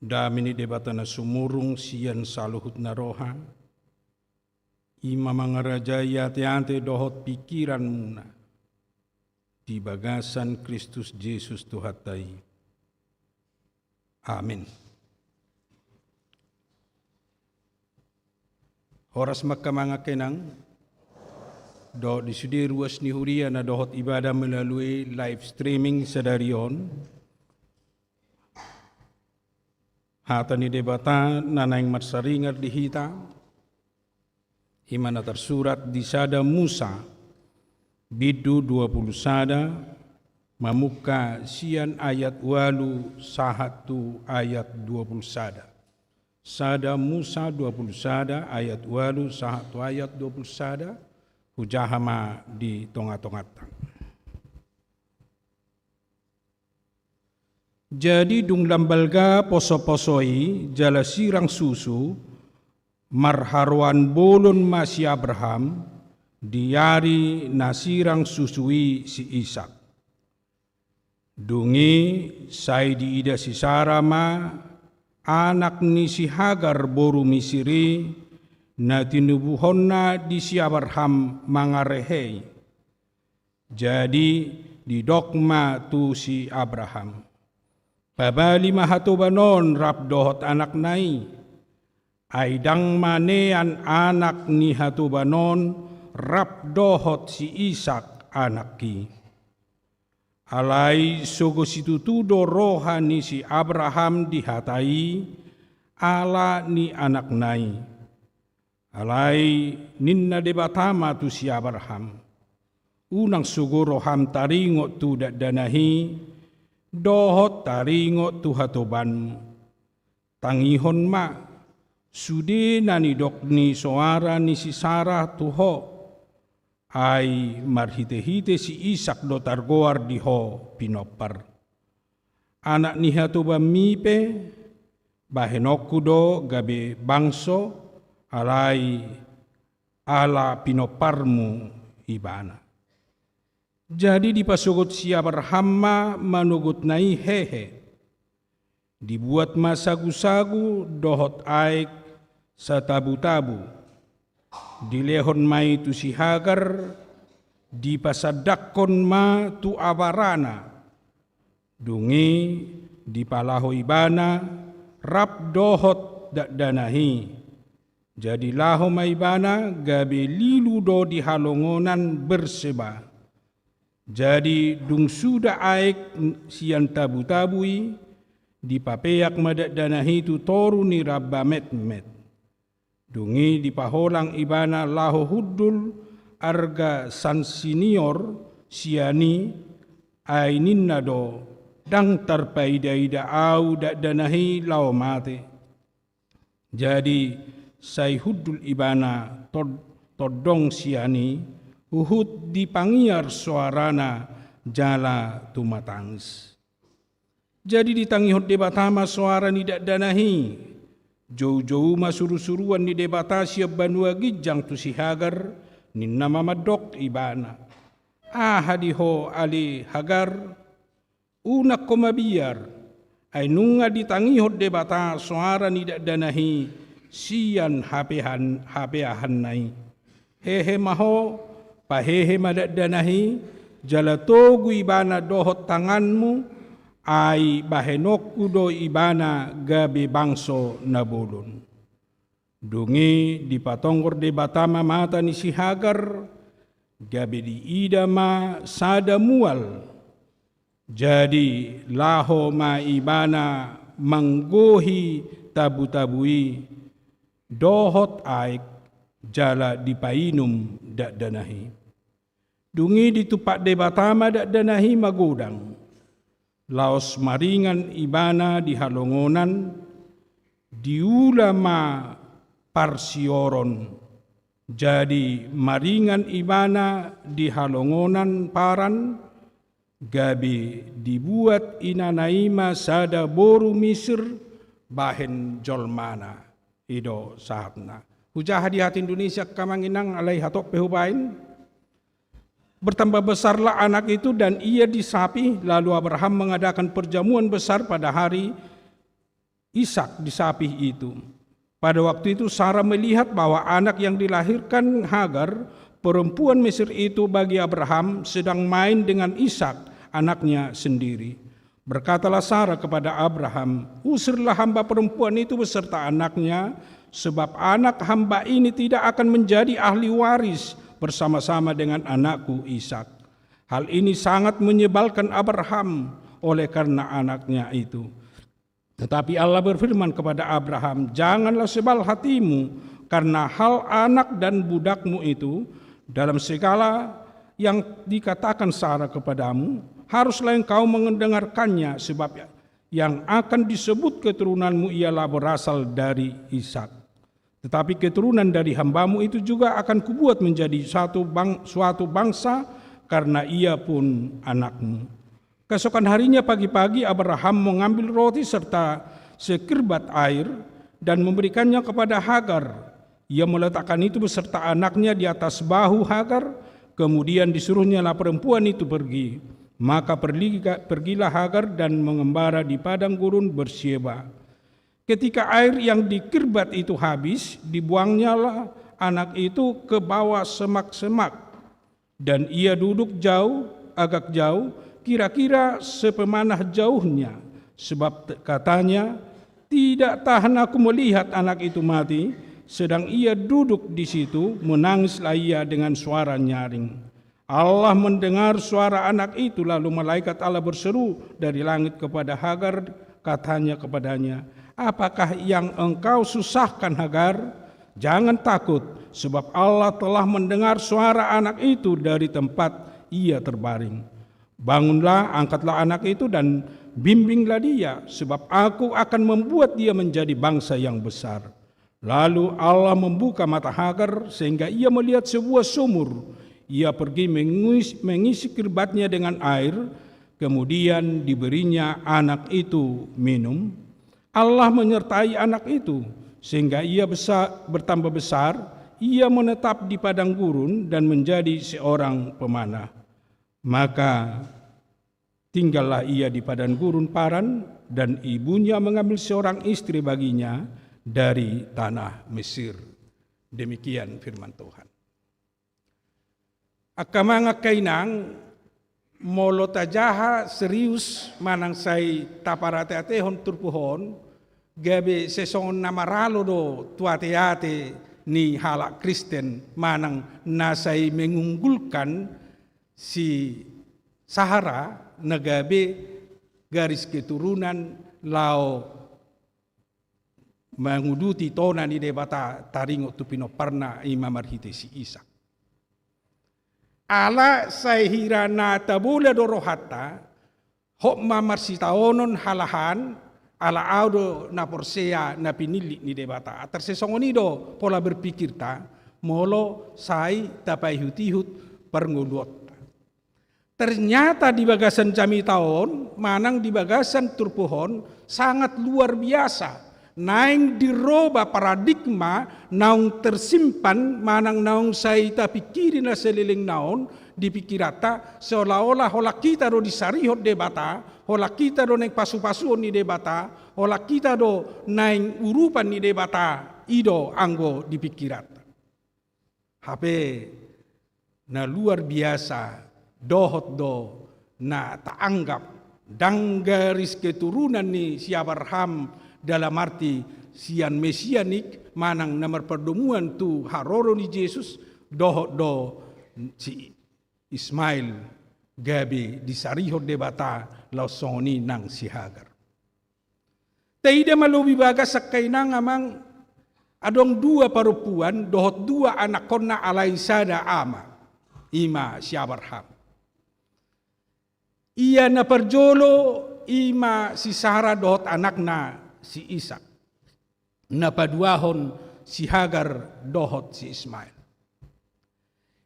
Dame ni Debata na sumurung sian saluhutna roha, i ma mangarajai ateate dohot pingkiranmuna di bagasan Kristus Jesus Tuhanta i. Amen. Horas ma angka amang, angka inang, dohot di sude ruas ni huria na dohot ibadah melalui live streaming sadari on. Hata ni Debata na naeng marsaringar di hita, i ma na tarsurat di Sada Musa, bindu dua pulu sada, mamungka sian ayat ualu sahat tu ayat dua pulu sada. Sada Musa dua pulu sada ayat ualu sahat tu ayat dua pulu sada, hujaha ma di tonga-tonganta. Jadi dung lam balga poso-poso i jala sirang susu, marharoan bolon ma si Abraham, di ari na sirang susu i si Isak. Dung i sai diida si Sara ma anak ni si Hagar boru Misir i, na tinubuhonna di si Abraham mangarehe i. Jadi didok ma tu si Abraham: Pabali ma hatoban on rap dohot anakna i, ai ndang manean anak ni hatoban on rap dohot si Isak anakki. Alai sogo situtu do roha ni si Abraham di hata i ala ni anakna i. Alai ninna Debata ma tu si Abraham: Unang sogo roham taringot tu dakdanak i, dohot taringot tu hatobanmu. Tangihon ma sude na nidok ni soara ni si Sara tu ho, ai marhite-hite si Isak do targoar di ho pinompar. Anak ni hatobanmi pe bahenonku do gabe bangso, alai ala pinomparmu ibana. Jadi dipasogot si Abraham ma manogotna i hehe. Dibuat ma sagu-sagu dohot aek satabu-tabu. Dilehon ma i tu si Hagar, dipasandangkon ma tu abarana. Dung i dipalaho ibana rap dohot dakdanak i. Jadi laho ma ibana gabe lilu do di halongonan Berseba. Jadi dung suda aek sian tabu-tabu i, dipapeak ma dakdanak i tu toru ni ramba metmet. Dung i dipaholang ibana laho hundul arga sansinior sian i, ai ninna do: Ndang tarpaida-ida ahu dakdanak i laho mate. Jadi sai hundul ibana tod-, tondong sian i, huhut dipangiar soarana jala tumatangis. Jadi ditangihon Debata ma soara ni dakdanak i. Jou-jou ma suru-suruan ni Debata sian banua ginjang tu si Hagar, ninna ma mandok ibana: Aha di ho ale Hagar? Unang ho mabiar, ai nunga ditangihon Debata soara ni dakdanak i sian hapeahan-, hapeahanna i. Hehe ma ho, pahehe ma dakdanak i, jala togu ibana dohot tanganmu, ai bahenonku do ibana gabe bangso na bolon. Dung i dipatonggor Debata ma mata ni si Hagar, gabe diida ma sada mual. Jadi laho ma ibana manggohi tabu-tabu i dohot aek, jala dipainum dakdanak i. Dung i ditumpak Debata ma dakdanak i magodang. Laos maringan ibana di halongonan, diula ma parsioron. Jadi maringan ibana di halongonan Paran, gabe dibuat inana i ma sada boru Misir bahen jolmana. I do sahatna. Hujaha di hata Indonesia, angka amang inang, alai hatop pe hubaen. Bertambah besarlah anak itu dan ia disapi, lalu Abraham mengadakan perjamuan besar pada hari Ishak disapi itu. Pada waktu itu Sara melihat bahwa anak yang dilahirkan Hagar, perempuan Mesir itu, bagi Abraham sedang main dengan Ishak, anaknya sendiri. Berkatalah Sara kepada Abraham, "Usirlah hamba perempuan itu beserta anaknya, sebab anak hamba ini tidak akan menjadi ahli waris bersama-sama dengan anakku Ishak." Hal ini sangat menyebalkan Abraham oleh karena anaknya itu. Tetapi Allah berfirman kepada Abraham, "Janganlah sebal hatimu karena hal anak dan budakmu itu. Dalam segala yang dikatakan Sara kepadamu, haruslah engkau mendengarkannya, sebab yang akan disebut keturunanmu ialah berasal dari Ishak. Tetapi keturunan dari hambamu itu juga akan kubuat menjadi satu bang-, suatu bangsa karena ia pun anakmu." Keesokan harinya pagi-pagi, Abraham mengambil roti serta sekirbat air dan memberikannya kepada Hagar. Ia meletakkan itu beserta anaknya di atas bahu Hagar, kemudian disuruhnyalah perempuan itu pergi. Maka pergi-, pergilah Hagar dan mengembara di padang gurun Bersyeba. Ketika air yang dikirbat itu habis, dibuangnyalah anak itu ke bawah semak-semak. Dan ia duduk jauh, agak jauh, kira-kira sepemanah jauhnya. Sebab te-, katanya, "Tidak tahan aku melihat anak itu mati." Sedang ia duduk di situ, menangislah ia dengan suara nyaring. Allah mendengar suara anak itu, lalu malaikat Allah berseru dari langit kepada Hagar, katanya kepadanya, "Apakah yang engkau susahkan, Hagar? Jangan takut, sebab Allah telah mendengar suara anak itu dari tempat ia terbaring. Bangunlah, angkatlah anak itu dan bimbinglah dia, sebab aku akan membuat dia menjadi bangsa yang besar." Lalu Allah membuka mata Hagar sehingga ia melihat sebuah sumur. Ia pergi mengis-, mengisi kirbatnya dengan air, kemudian diberinya anak itu minum. Allah menyertai anak itu, sehingga ia besa-, bertambah besar, ia menetap di padang gurun dan menjadi seorang pemanah. Maka tinggallah ia di padang gurun Paran, dan ibunya mengambil seorang istri baginya dari tanah Mesir. Demikian firman Tuhan. Angka amang, angka inang, molo tajaha serius manang sai taparate-atehon turpuk on, gabe sai songon na maralo do tu ate-ate ni halak Kristen manang na sai mengunggulkan si Sara na gabe garis keturunan laho manguduti tona ni Debata taringot tu pinomparna, i ma marhite si Ishak. Ala sai hira na tabola do rohanta, hot ma marsitaonon halahan, ala ahu do na porsea na pinillit ni Debata. Atar sai songon i do pola berpikirta, molo sai tapaihut-ihut parngoluonta. Ternyata di bagasan jamita on, manang di bagasan turpuk on, sangat luar biasa. Naeng diroba paradigma naung tersimpan, manang naung sai tapingkiri na saleleng na on di pingkiranta, seolah-olah holan hita do disarihon Debata, holan hita do naeng pasu-pasuon ni Debata, holan hita do naeng urupan ni Debata, i do anggo di pingkiranta. Hape na luar biasa dohot do na taanggap ndang garis keturunan ni si Abraham dalam arti sian mesianik manang na marpardomuan tu haroro ni Jesus, dohot do si Ismail gabe disarihon Debata laos songon i nang si Hagar. Taida ma lobi bagas angka inang amang, adong dua parompuan dohot dua anakkonna alai sada ama, i ma si Abraham. Ia na parjolo i ma si Sara dohot anakna si Ishak. Na paduahon si Hagar dohot si Ismail.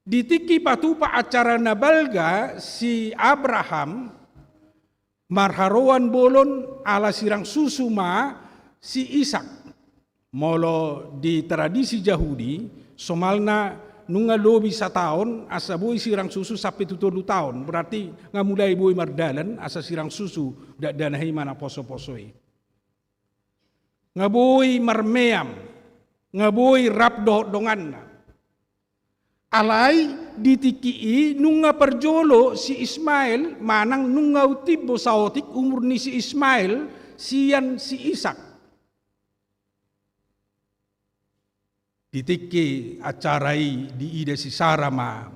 Di tingki patupa acara na balga si Abraham, marharoan bolon ala sirang susu ma si Ishak. Molo di tradisi Jahudi, somalna nunga lobi sataon asa boi sirang susu sampe tu tolu taon, berarti nga mulai boi mardalan asa sirang susu dakdanak i manang poso-poso i. Nga boi marmeam, nga boi rap dohot donganna. Alai Di tingki i nunga parjolo si Ismael, manang nunga umtimbo saotik umur ni si Ismael sian si Ishak. Di tingki acara i diida si Sara ma,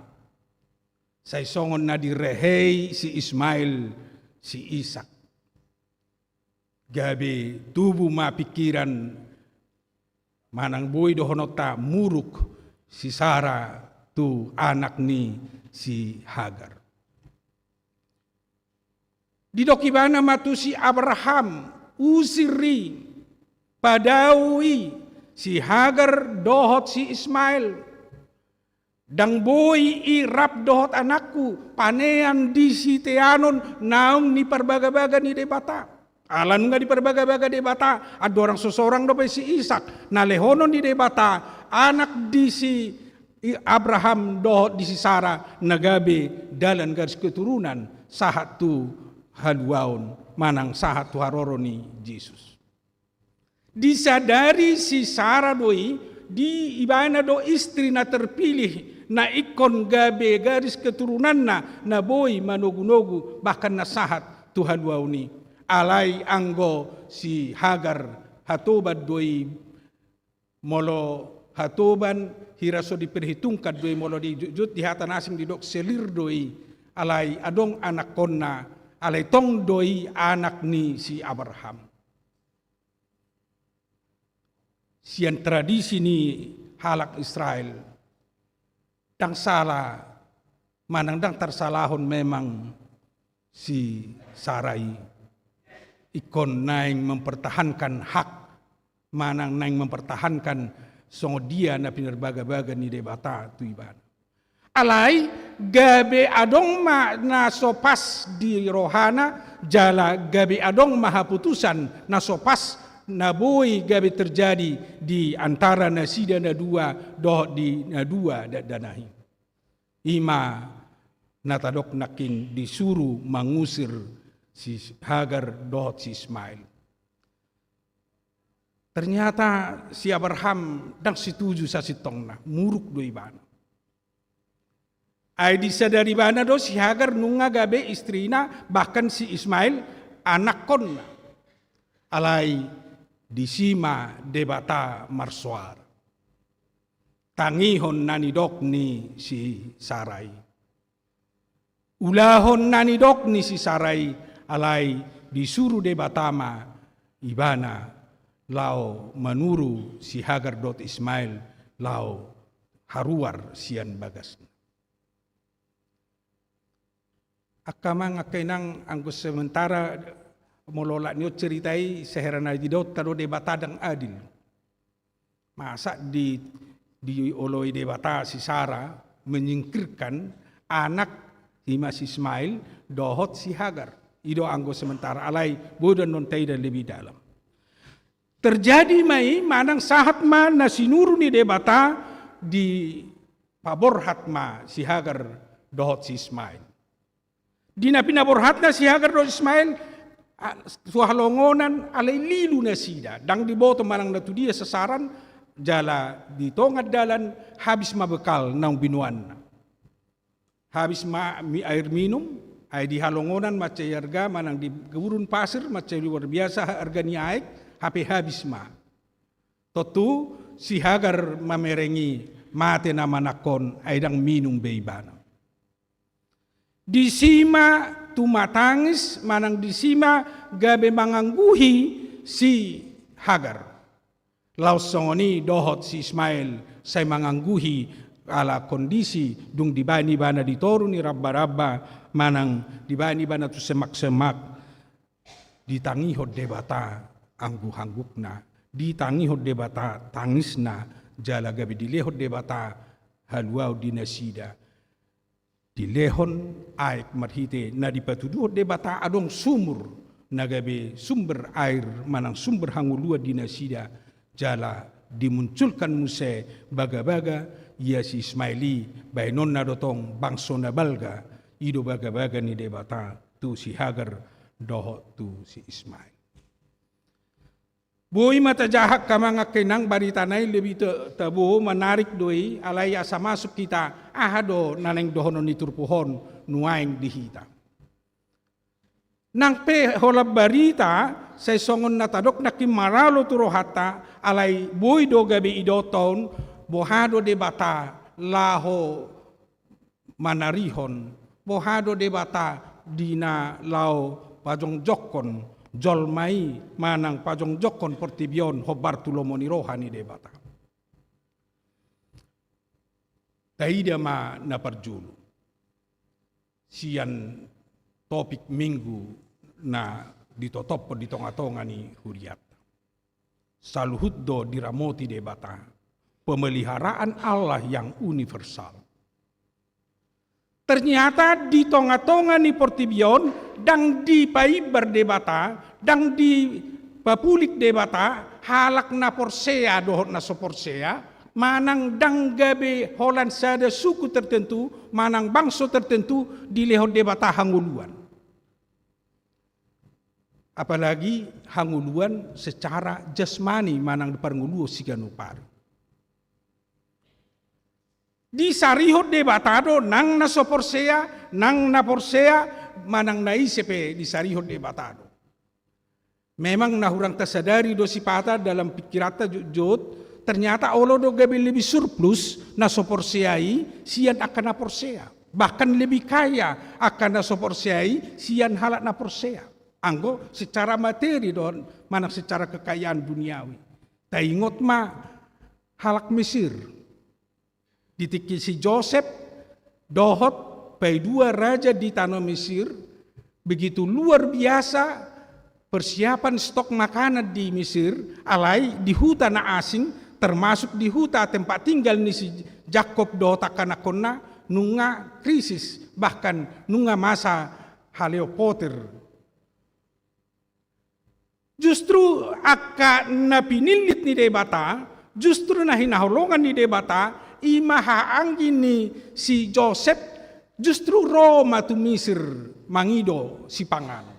sai songon na direhei si Ismael si Ishak. Gabe tubu ma pingkiran manang boi dohononta muruk si Sara tu anak ni si Hagar. Didok ibana ma tu si Abraham, usir i, padao i, si Hagar dohot si Ismael. Ndang boi i rap dohot anakku, panean di siteanon naung niparbagabaga ni Debata. Ala nunga diparbagabaga Debata, andorang so sorang dope si Ishak, na lehonon ni Debata anak di si I-, Abraham dohot di si Sara na gabe dalan garis keturunan sahat tu haluaon manang sahat tu haroro ni Jesus. Disadari si Sara do i, di ibana do istri na terpilih, na ingkon gabe garis keturunanna, na boi manogunogu, bahkan na sahat tu haluaon i. Alai anggo si Hagar hatoban do i, molo hatoban hira so diperhitungkan do i, molo dijutjut di hata na asing didok selir do i, alai adong anakkonna, alai tong do i anak ni si Abraham. Sian tradisi ni halak Israel, ndang sala manang ndang tarsalahon memang si Sara i ingkon naeng mempertahankan hak manang naeng mempertahankan songon dia na pinarbagabaga ni Debata tu ibana. Alai gabe adong ma na so pas di rohana, jala gabe adong ma haputusan na so pas na boi gabe terjadi di antara nasida na dua dohot di na dua dakdanak i. I ma na tadok nangkin disuru mangusir si Hagar dohot si Ismail. Ternyata si Abraham ndang setuju sasintongna, muruk do ibana. Ai disadari ibana do si Hagar nunga gabe istrina, bahkan si Ismail anakkonna. Alai disi ma Debata marsoara. Tangihon na nidok ni si Sara i. Ulahon na nidok ni si Sara i, alai disuru Debata ma ibana laho manuru si Hagar dohot Ismail laho haruar sian bagasna. Angka amang, angka inang, anggo sementara molo olat ni on cerita i, sahira na didok ta do Debata ndang adil. Masa di, dioloi Debata si Sara menyingkirkan anak, i ma si Ismail dohot si Hagar. I do anggo sementara, alai boi do annon taida lebih dalam. Terjadi ma i manang sahat ma na sinuru ni Debata, dipaborhat ma si Hagar dohot si Ismail. Di na pinaborhatna si Hagar dohot Ismail, a, tu halongonan alai lilu nasida, ndang diboto manang na tu dia sasaran, jala di tonga dalan habis ma bekal naung binoanna. Habis ma mi-, air minum, ai di halongonan mansai arga manang di gurun pasir mansai luar biasa arga ni aek, hape habis ma. Tontu si Hagar mamereng i, mate nama anakkon, ai ndang minum be ibana. Disi ma tumatangis manang disi ma gabe mangangguhi si Hagar. Laos songon i dohot si Ismail, sai mangangguhi ala kondisi dung dibaen ibana di toru ni rambaramba manang dibaen ibana tu semaksemak, ditangihon Debata angguhanggukna, ditangihon Debata tangisna, jala gabe dilehon Debata haluaon di nasida. Dilehon aek marhite na dipatuduhon Debata adong sumur na gabe sumber air manang sumber hangoluan di nasida, jala dimunculkan muse bagabaga, ia si Ismail i baenonna do tong bangso na balga. I do bagabaga ni Debata tu si Hagar dohot tu si Ismail. Boi ma tajaha angka amang angka inang, barita na i lebih ta-, tabo, manarik do i, alai asa masuk hita aha do na naeng dohonon ni turpuk on nuaeng di hita. Nang pe holan barita, sai songon na tadok nangkin maralo tu rohanta, alai boi do gabe idaonta on, boha do Debata laho manarihon, boha do Debata di na laho pajongjongkon jolma i manang pajongjongkon portibi on hombar tu lomo ni roha ni Debata. Taida ma na parjolo sian topik Minggu na ditotophon di tongatonga ni hurianta. Saluhut do diramoti Debata, pemeliharaan Allah yang universal. Ternyata di tongatonga ni portibi on, ndang dipaimbar Debata, ndang dipapulik Debata halak na porsea dohot na so porsea, manang ndang gabe holan sada suku tertentu manang bangso tertentu dilehon Debata hangoluan. Apalagi hangoluan secara jasmani manang di parngoluon siganup ari. Disarihon Debata do nang na so porsea, nang na porsea, manang na ise pe disarihon Debata do. Memang na hurang tasadari do sipata dalam pikiranta jotjot, ternyata olo do gabe lebih surplus na so porsea i sian angka na porsea. Bahkan lebih kaya angka na so porsea i sian halak na porsea. Anggo secara materi do, manang secara kekayaan duniawi. Taingot ma halak Mesir. Di tingki si Josep dohot paidua raja di tano Mesir, begitu luar biasa persiapan stok makanan di Mesir, alai di huta na asing, termasuk di huta tempat tinggal ni si Jakob dohot angka anakkonna, nunga krisis, bahkan nunga masa haleopoter. Justru angka na pinillit ni Debata, justru na hinaholongan ni Debata, i ma hahaanggi ni si Josep, justru ro ma tu Misir mangido sipanganon.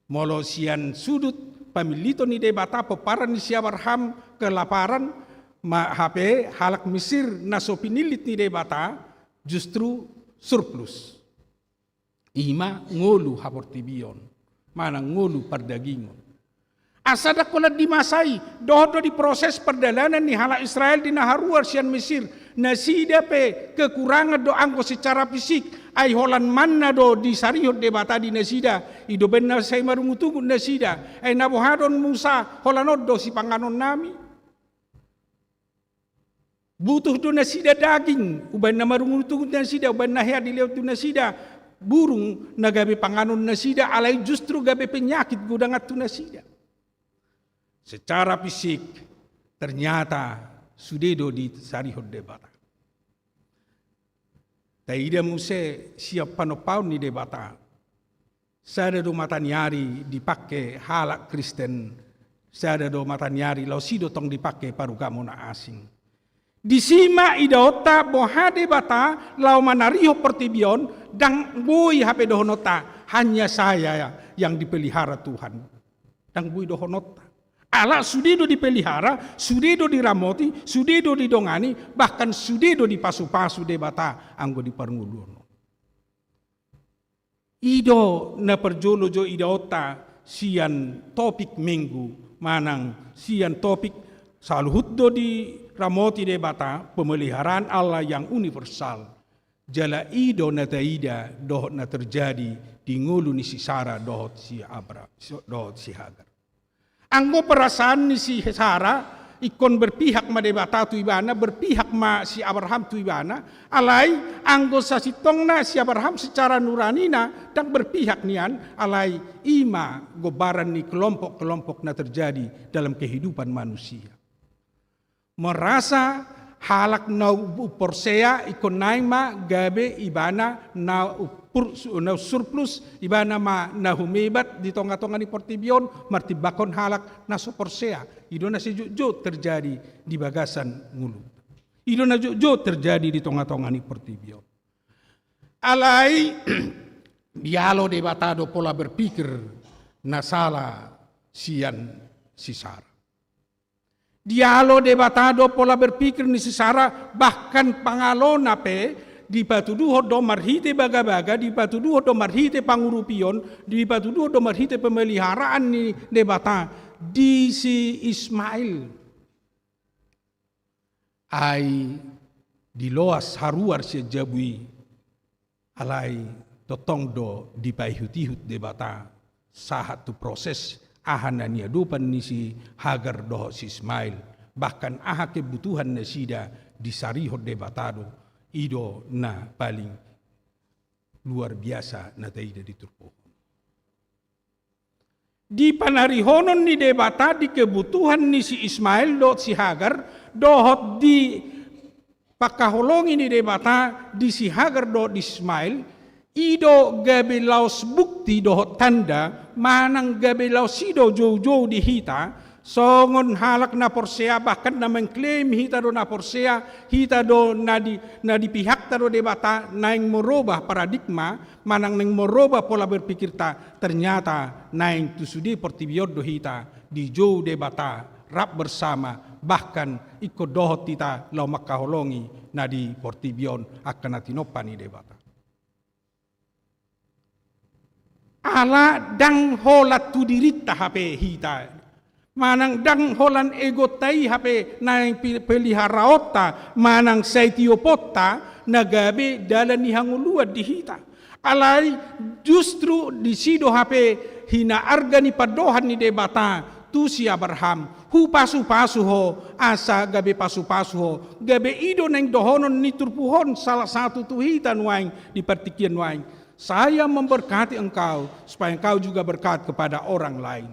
Molo sian sudut pamilliton ni Debata, pomparan ni si Abraham kelaparan, ma hape halak Misir na so pinillit ni Debata justru surplus. I ma ngolu haportibion, manang ngolu pardagingon. Asa ndang holan di masa i, dohot do di proses pardalanan ni halak Israel di na haruar sian Mesir, nasida pe kekurangan do anggo secara fisik, ai holan manna do disarihon Debata di nasida, i do umbaen na sai marungutungut nasida, ai na boha do on Musa, holan on do sipanganonnami. Butuh do nasida daging, umbaen na marungutungut nasida, umbaen na hea dilehon tu nasida burung na gabe panganon nasida, alai justru gabe penyakit godangan tu nasida. Secara fisik ternyata sude do disarihon Debata. Taida muse sian panompaon ni Debata. Sada do mata ni ari dipangke halak Kristen, sada do mata ni ari laos i do tong dipangke parugamo na asing. Disi ma idaonta boha Debata laho manarihon portibi on, ndang boi hape dohononta, hanya saya yang dipelihara Tuhan. Ndang boi dohononta. Ala sude do dipelihara, sude do diramoti, sude do didongani, bahkan sude do dipasupasu Debata anggo di parngoluon on. I do na parjolo jo idaonta sian topik Minggu, manang sian topik saluhut do diramoti Debata, pemeliharaan Allah yang universal. Jala i do na taida dohot na terjadi di ngolu ni si Sara dohot si Abra, dohot si Hagar. Anggo perasaan ni si Sara, ingkon berpihak ma Debata tu ibana, berpihak ma si Abraham tu ibana, alai anggo sasintongna si Abraham secara nuranina ndang berpihak nian, alai i ma gombaran ni kelompok-kelompok na terjadi dalam kehidupan manusia. Merasa halak na umporsea ingkon naeng ma gabe ibana na umpur-, na surplus, ibana ma na humebat di tonga-tonga ni portibi on martimbangkon halak na so porsea. I do na sejotjot terjadi di bagasan ngolu. I do na jotjot terjadi di tonga-tonga ni portibi on. Alai dialo Debata do pola berpikir na sala sian si Sara. Dialo Debata do pola berpikir ni si Sara, bahkan pangalona pe dipatuduhon do marhite bagabaga, dipatuduhon do marhite pangurupion, dipatuduhon do marhite pemeliharaan ni Debata di si Ismail. Ai diloas haruar sian jabu i, alai tongtong do dipaihutihut Debata sahat tu proses aha na niadopan ni si Hagar dohot si Ismail, bahkan aha kebutuhan nasida disarihon Debata do, i do na paling luar biasa na taida di turpuk on. Di panarihonon ni Debata di kebutuhan ni si Ismail dohot si Hagar, dohot di pangkaholongi ni Debata di si Hagar dohot di Ismail, i do gabe laos bukti dohot tanda, manang gabe laos i do joujou di hita, songon halak na porsea, bahkan na mengklaim hita do na porsea, hita do na di, na di pihakta do Debata, naeng merubah paradigma, manang naeng merubah pola berpikirta, ternyata naeng tu sude portibi on do hita dijou Debata, rap bersama, bahkan ingkon dohot hita laho mangkaholongi na di portibi on angka na tinompa ni Debata. Ala ndang holan tu dirinta hape hita, manang ndang holan egonta i hape naeng pe-, peliharaonta, manang sai tioponta, na gabe dalan ni hangoluan di hita. Alai justru disi do hape hinaarga ni pandohan ni Debata tu si Abraham, hupasupasu ho, asa gabe pasupasu ho, gabe i do naeng dohonon ni turpuk on salah satu tu hita nuaeng di partingkian nuaeng. Saya memberkati engkau, supaya engkau juga berkat kepada orang lain.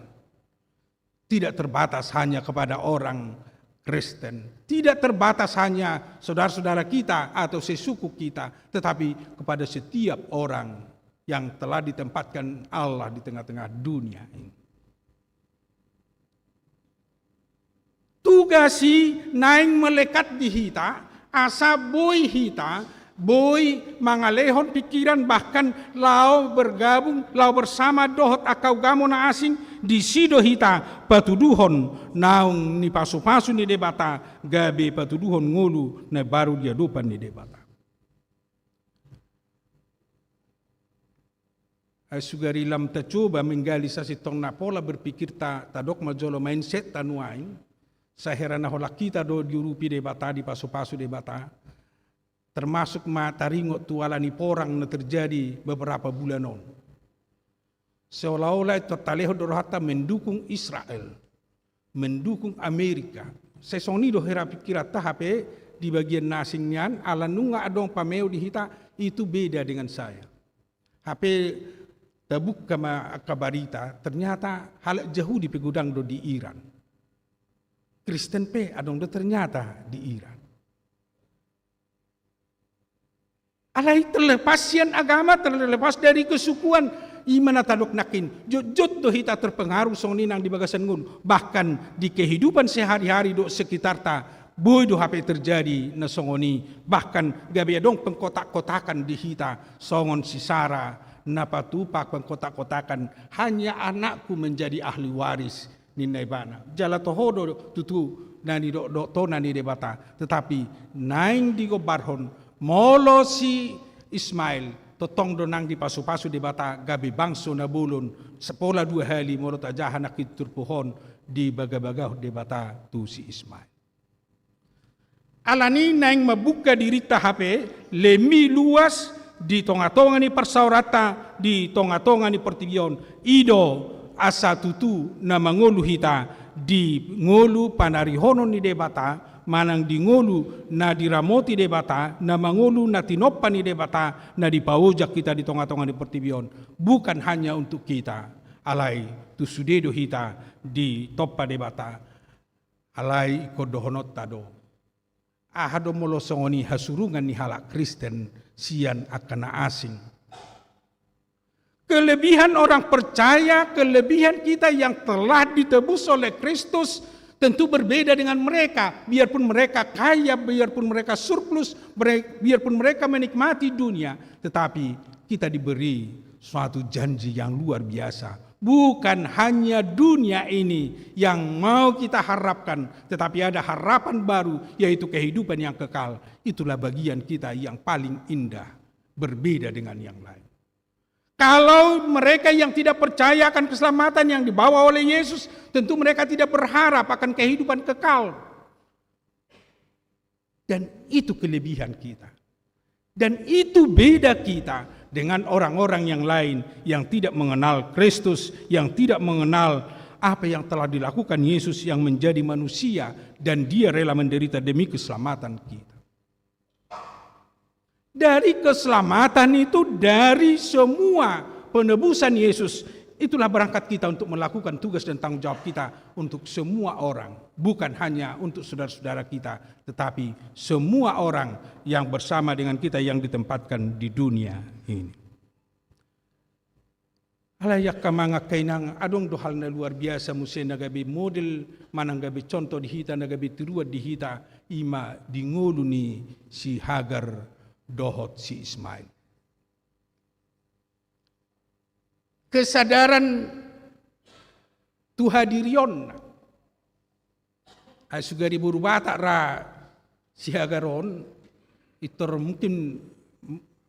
Tidak terbatas hanya kepada orang Kristen, tidak terbatas hanya saudara-saudara kita atau sesuku kita, tetapi kepada setiap orang yang telah ditempatkan Allah di tengah-tengah dunia ini. Tugas i naeng melekat di hita, asa boi hita, boi mangalehon pikiran, bahkan laho bergabung, laho bersama dohot angka ugamo na asing, disi do hita patuduhon naung nipasupasu ni Debata, gabe patuduhon ngolu na baru di adopan ni Debata. Ai sugari lam tacoba menggali sasintongna pola berpikirta, tadok ma jolo mindsetta nuaeng, sai hera na holan hita do diurupi Debata, dipasupasu Debata, termasuk ma taringot tu ala ni porang na terjadi beberapa bulan on. Seolah-olah itu talehon do rohanta mendukung Israel, mendukung Amerika. Sai songon i do hera pikiranta hape di bagian na asing nian, ala nunga adong pameo di hita, itu beda dengan saya. Hape tabuka ma angka barita, ternyata halak Jahudi pe godang do di Iran. Kristen pe adong do ternyata di Iran. Alai terlepas sian agama, terlepas dari kesukuan, i ma na tadok nangkin, jotjot do hita terpengaruh songon i nang di bagasan ngolu. Bahkan di kehidupan sehari-hari dohot sekitarta, boi do hape terjadi na songon i. Bahkan gabe adong pengkotak-kotakan di hita, songon si Sara na patupa pengkotak-kotakan, hanya anakku menjadi ahli waris, ninna ibana. Jala toho do tutu na nidokdok tona ni Debata, tetapi naeng digombarhon molo si Ismail, tongtong do nang dipasupasu Debata gabe bangso na bolon, sapola dua hali molo tajaha nangkin turpuk on dibagabagahon Debata tu si Ismail. Alani naeng mambuka dirinta hape, lemi luas di tongatonga ni parsaoranta, di tongatonga ni portibi on, i do asa tutu na mangolu hita di ngolu panarihonon ni Debata, manang di ngolu na diramoti Debata, na mangolu na tinompa ni Debata, na dipaojak hita di tongatonga ni portibi on. Bukan hanya untuk kita, alai tu sude do hita ditompa Debata. Alai ingkon dohononta do. Aha do molo songon i hasurungan ni halak Kristen sian angka na asing? Kelebihan orang percaya, kelebihan kita yang telah ditebus oleh Kristus tentu berbeda dengan mereka. Biarpun mereka kaya, biarpun mereka surplus, mere-, biarpun mereka menikmati dunia, tetapi kita diberi suatu janji yang luar biasa. Bukan hanya dunia ini yang mau kita harapkan, tetapi ada harapan baru, yaitu kehidupan yang kekal. Itulah bagian kita yang paling indah, berbeda dengan yang lain. Kalau mereka yang tidak percaya akan keselamatan yang dibawa oleh Yesus, tentu mereka tidak berharap akan kehidupan kekal. Dan itu kelebihan kita. Dan itu beda kita dengan orang-orang yang lain yang tidak mengenal Kristus, yang tidak mengenal apa yang telah dilakukan Yesus yang menjadi manusia dan Dia rela menderita demi keselamatan kita. Dari keselamatan itu, dari semua penebusan Yesus, itulah berangkat kita untuk melakukan tugas dan tanggung jawab kita untuk semua orang, bukan hanya untuk saudara-saudara kita, tetapi semua orang yang bersama dengan kita yang ditempatkan di dunia ini. Alai angka amang, angka inang, adong do hal na luar biasa muse na gabe model manang gabe contoh di hita, na gabe tiruan di hita, i ma di ngolu ni si Hagar dohot si Ismail. Kesadaran tu hadirionna. Ai suga di boru Batak ra si Hagar on, intor mungkin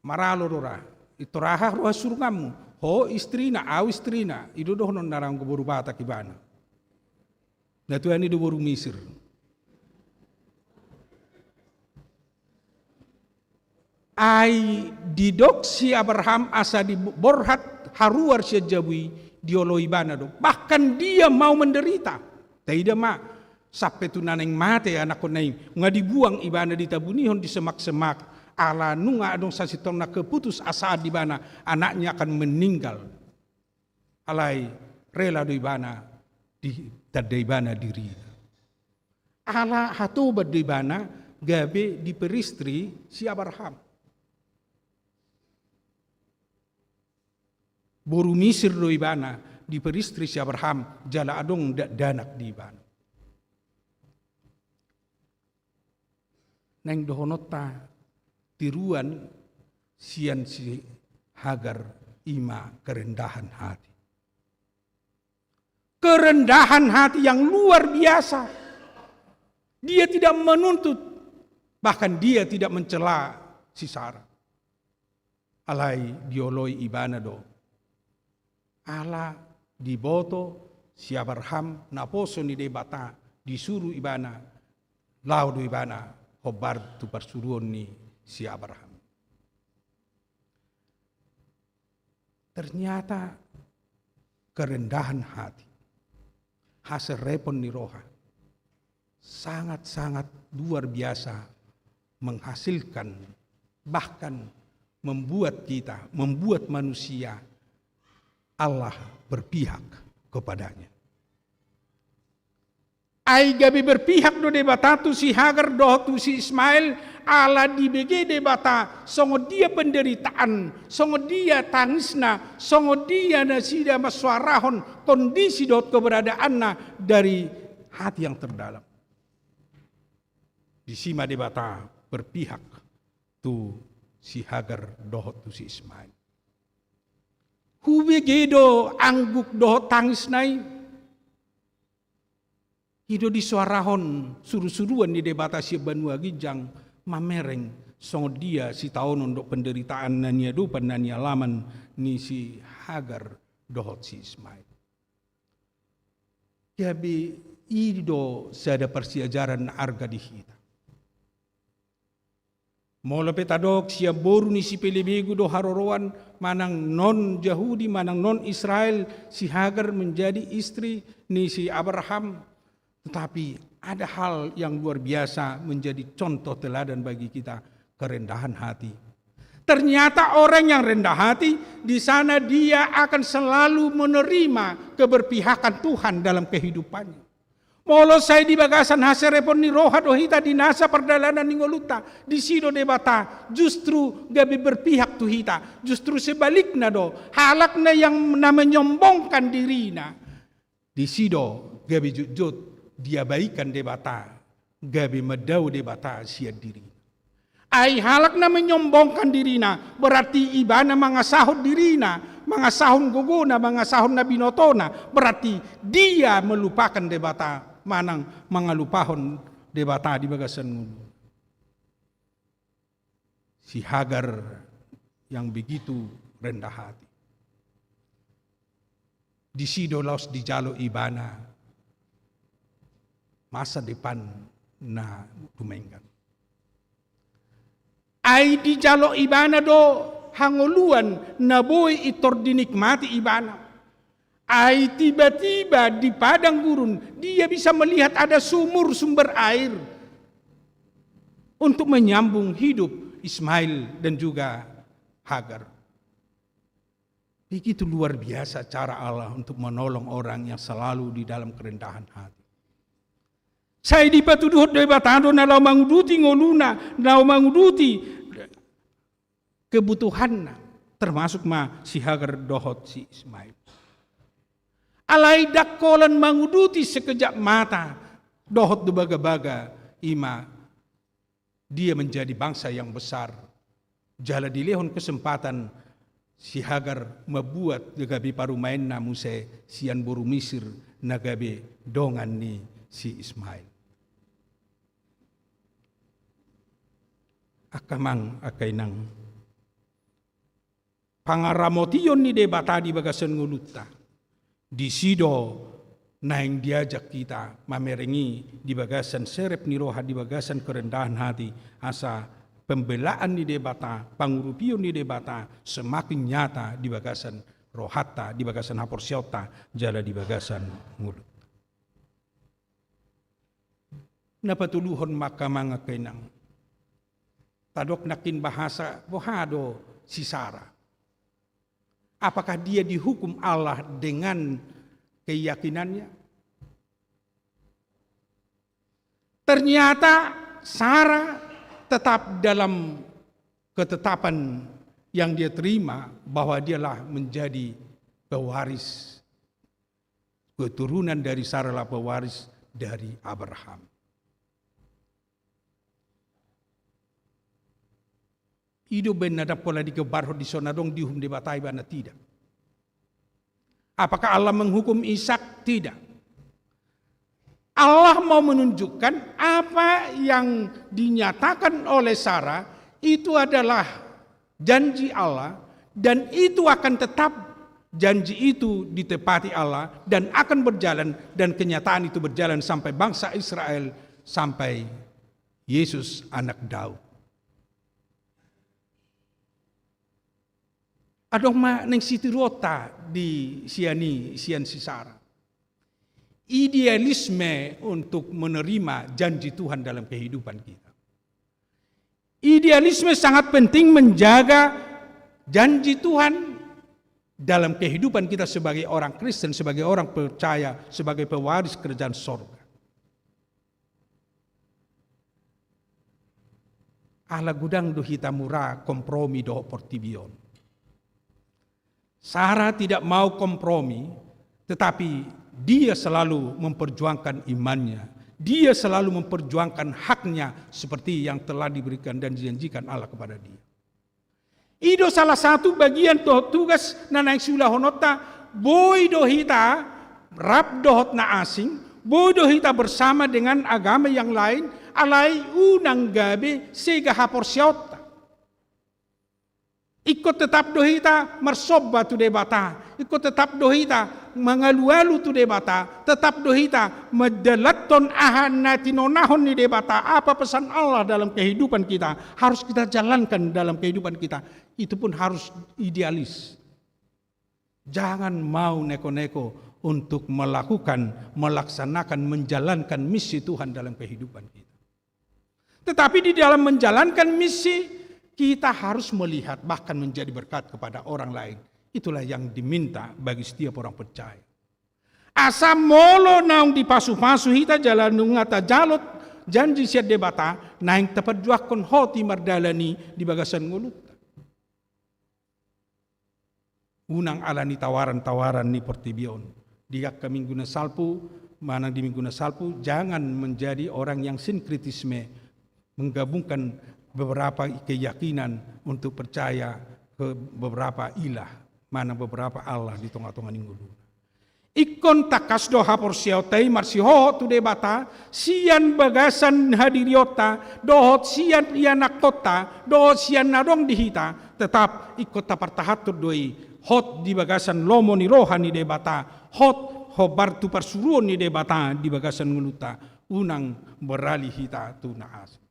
maralo do ra. Intor aha roha surunganmu? Ho istrina, au istrina. I do dohonon na ra anggo boru Batak ibana. Na tuan i do boru Misir. Ai didok si Abraham asa diborhat haruar sian jabu i, dioloi ibana do. Bahkan dia mau menderita. Taida ma, sampe tu na naeng mate anakkonna i, nunga dibuang ibana, ditabunihon di semak-semak, ala nunga adong sasintongna keputusasaan di ibana, anaknya akan meninggal. Alai rela do ibana, ditanda ibana dirina. Ala hatoban do ibana gabe diperistri si Abraham. Boru Misir do ibana, diperistri si Abraham, jala adong dakdanak di ibana. Naeng dohononta tiruan sian si Hagar i ma kerendahan hati. Kerendahan hati yang luar biasa. Dia tidak menuntut, bahkan dia tidak mencela si Sara. Alai dioloi ibana do. Ala diboto si Abraham naposo ni Debata, disuru ibana, laho do ibana hombar tu parsuruon ni si Abraham. Ternyata kerendahan hati, haserepon ni roha, sangat-sangat luar biasa menghasilkan, bahkan membuat kita, membuat manusia, Allah berpihak kepadanya. Ai gabe berpihak do Debata tu si Hagar dohot tu si Ismail, ala dibege Debata songon dia penderitaan, songon dia tangisna, songon dia nasida mansoarahon kondisi dohot keberadaanna dari hati yang terdalam. Disi ma Debata berpihak tu si Hagar dohot tu si Ismail. Hubege do angguk dohot tangisna i. I do disoarahon surusuruan ni Debata sian banua ginjang mamereng songon dia sitaonon dohot penderitaan na niadopan na nialaman ni si Hagar dohot si Ismail. Gabe i do sada parsiajaran na arga di hita. Molo pe tadok sian boru ni sipelebegu do haroroan, manang non Jahudi manang non Israel, si Hagar menjadi istri ni si Abraham. Tetapi ada hal yang luar biasa menjadi contoh teladan bagi kita, kerendahan hati. Ternyata orang yang rendah hati, di sana dia akan selalu menerima keberpihakan Tuhan dalam kehidupannya. Molo sai di bagasan haserepon ni roha do hita di nasa pardalanan ni ngolunta, disi do Debata justru gabe berpihak tu hita, justru sebalikna do, halak na yang na menyombongkan dirina, disi do gabe jotjot diabaikan Debata, gabe mandao Debata sian dirina. Ai halak na menyombongkan dirina, berarti ibana mangasahon dirina, mangasahon gogona, mangasahon na binotona, berarti dia melupakan Debata, manang mangalupahon Debata di bagasan ngolu. Si Hagar yang begitu rendah hati. Disi do laos dijalo ibana masa depan na dumenggan. Ai dijalo ibana do hangoluan na boi intor dinikmati ibana. Ai tiba-tiba di padang gurun, dia bisa melihat ada sumur, sumber air untuk menyambung hidup Ismail dan juga Hagar. Begitu luar biasa cara Allah untuk menolong orang yang selalu di dalam kerendahan hati. Sai dipatuduhon Debata do na laho manguduti ngoluna, na laho manguduti kebutuhanna, termasuk ma si Hagar dohot si Ismail. Alai ndang holan manguduti sekejap mata dohot do bagabaga, ima dia menjadi bangsa yang besar. Jala dilehon kesempatan si Hagar mambuat gabe parumaenna muse sian boru Misir na gabe dongan ni si Ismail. Angka amang, angka inang. Pangaramotion ni Debata di bagasan ngolunta. Disi do naeng diajak hita mamereng i di bagasan serep ni roha, di bagasan kerendahan hati, asa pembelaan ni Debata, pangurupion ni Debata semakin nyata di bagasan rohanta, di bagasan haporseaonta, jala di bagasan ngolunta. Na patoluhon ma angka amang, angka inang. Tadok nangkin bahasa, boha do si Sara? Apakah dia dihukum Allah dengan keyakinannya? Ternyata Sara tetap dalam ketetapan yang dia terima bahwa dialah menjadi pewaris. Keturunan dari Sara adalah pewaris dari Abraham. I do umbaen na ndang pola digembarhon dison, adong diuhum Debata ibana? Tidak. Apakah Allah menghukum Ishak? Tidak. Allah mau menunjukkan apa yang dinyatakan oleh Sara itu adalah janji Allah, dan itu akan tetap, janji itu ditepati Allah dan akan berjalan, dan kenyataan itu berjalan sampai bangsa Israel, sampai Yesus anak Daud. Adong ma naeng sitiruonta di sian i, sian si Sara. Idealisme untuk menerima janji Tuhan dalam kehidupan kita. Idealisme sangat penting menjaga janji Tuhan dalam kehidupan kita sebagai orang Kristen, sebagai orang percaya, sebagai pewaris kerajaan sorga. Ala godang do hita mura kompromi dohot portibi on. Sara tidak mau kompromi, tetapi dia selalu memperjuangkan imannya. Dia selalu memperjuangkan haknya seperti yang telah diberikan dan dijanjikan Allah kepada dia. I do salah satu bagian dohot tugas na naeng siulahononta, boi do hita rap dohot na asing, boi do hita bersama dengan agama yang lain, alai unang gabe sega haporseaonta. Ingkon tetap do hita marsomba tu Debata, ingkon tetap do hita mangalualu tu Debata, tetap do hita mandalanhon aha na tinonahon ni Debata, apa pesan Allah dalam kehidupan kita, harus kita jalankan dalam kehidupan kita. Itu pun harus idealis. Jangan mau neko-neko untuk melakukan, melaksanakan, menjalankan misi Tuhan dalam kehidupan kita. Tetapi di dalam menjalankan misi, kita harus melihat bahkan menjadi berkat kepada orang lain. Itulah yang diminta bagi setiap orang percaya. Asa molo naung dipasupasu hita jala nunga tajalo janji sian Debata, naeng taparjuangkon hot i mardalan i di bagasan ngolunta. Unang ala ni tawaran-tawaran ni portibi on. Di angka minggu na salpu, manang di minggu na salpu, jangan menjadi orang yang sinkretisme, menggabungkan beberapa keyakinan untuk percaya ke beberapa ilah. manang beberapa Allah di tonga-tonga ni ngoluna. Ingkon tangkas do haporseaonta i marsihohot tu Debata, sian bagasan hadirionta, dohot sian ianakkonta, dohot sian na adong di hita, tetap ingkon tapartahanhon do i, hot di bagasan lomo ni roha ni Debata, hot hombar tu parsuruon ni Debata di bagasan ngolunta, unang beralih hita tu na asing.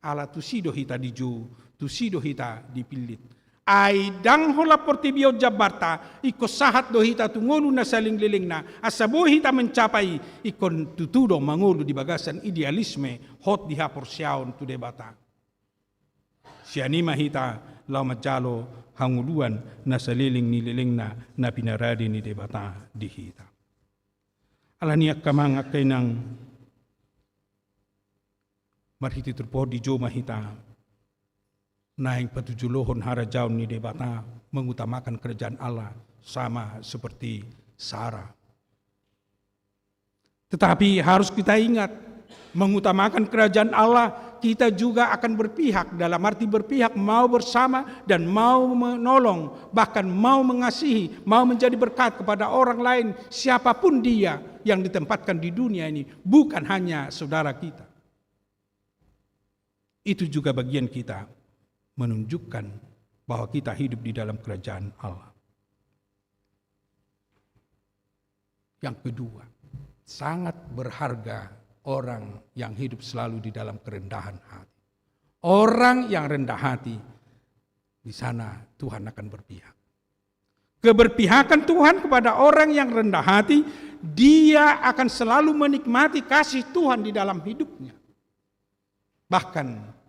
Ala tusi do hita dijou, tusi do hita dipillit. Ai ndang holan portibi on jambarta, ingkon sahat do hita tu ngolu na salelenglelengna, asa boi hita mencapai, ingkon tutu do mangolu di bagasan idealisme, hot di haporseaon tu Debata. Sian i ma hita laho manjalo hangoluan na saleleng ni lelengna na pinarade ni Debata di hita. Ala ni i angka amang angka inang, marhite turpuk on dijou ma hita naeng patujolohon harajaon ni Debata, mengutamakan kerajaan Allah sama seperti Sara. Tetapi harus kita ingat, mengutamakan kerajaan Allah, kita juga akan berpihak, dalam arti berpihak mau bersama dan mau menolong, bahkan mau mengasihi, mau menjadi berkat kepada orang lain, siapapun dia yang ditempatkan di dunia ini, bukan hanya saudara kita. Itu juga bagian kita menunjukkan bahwa kita hidup di dalam kerajaan Allah. Yang kedua, sangat berharga orang yang hidup selalu di dalam kerendahan hati. Orang yang rendah hati, di sana Tuhan akan berpihak. Keberpihakan Tuhan kepada orang yang rendah hati, dia akan selalu menikmati kasih Tuhan di dalam hidupnya. Bahkan,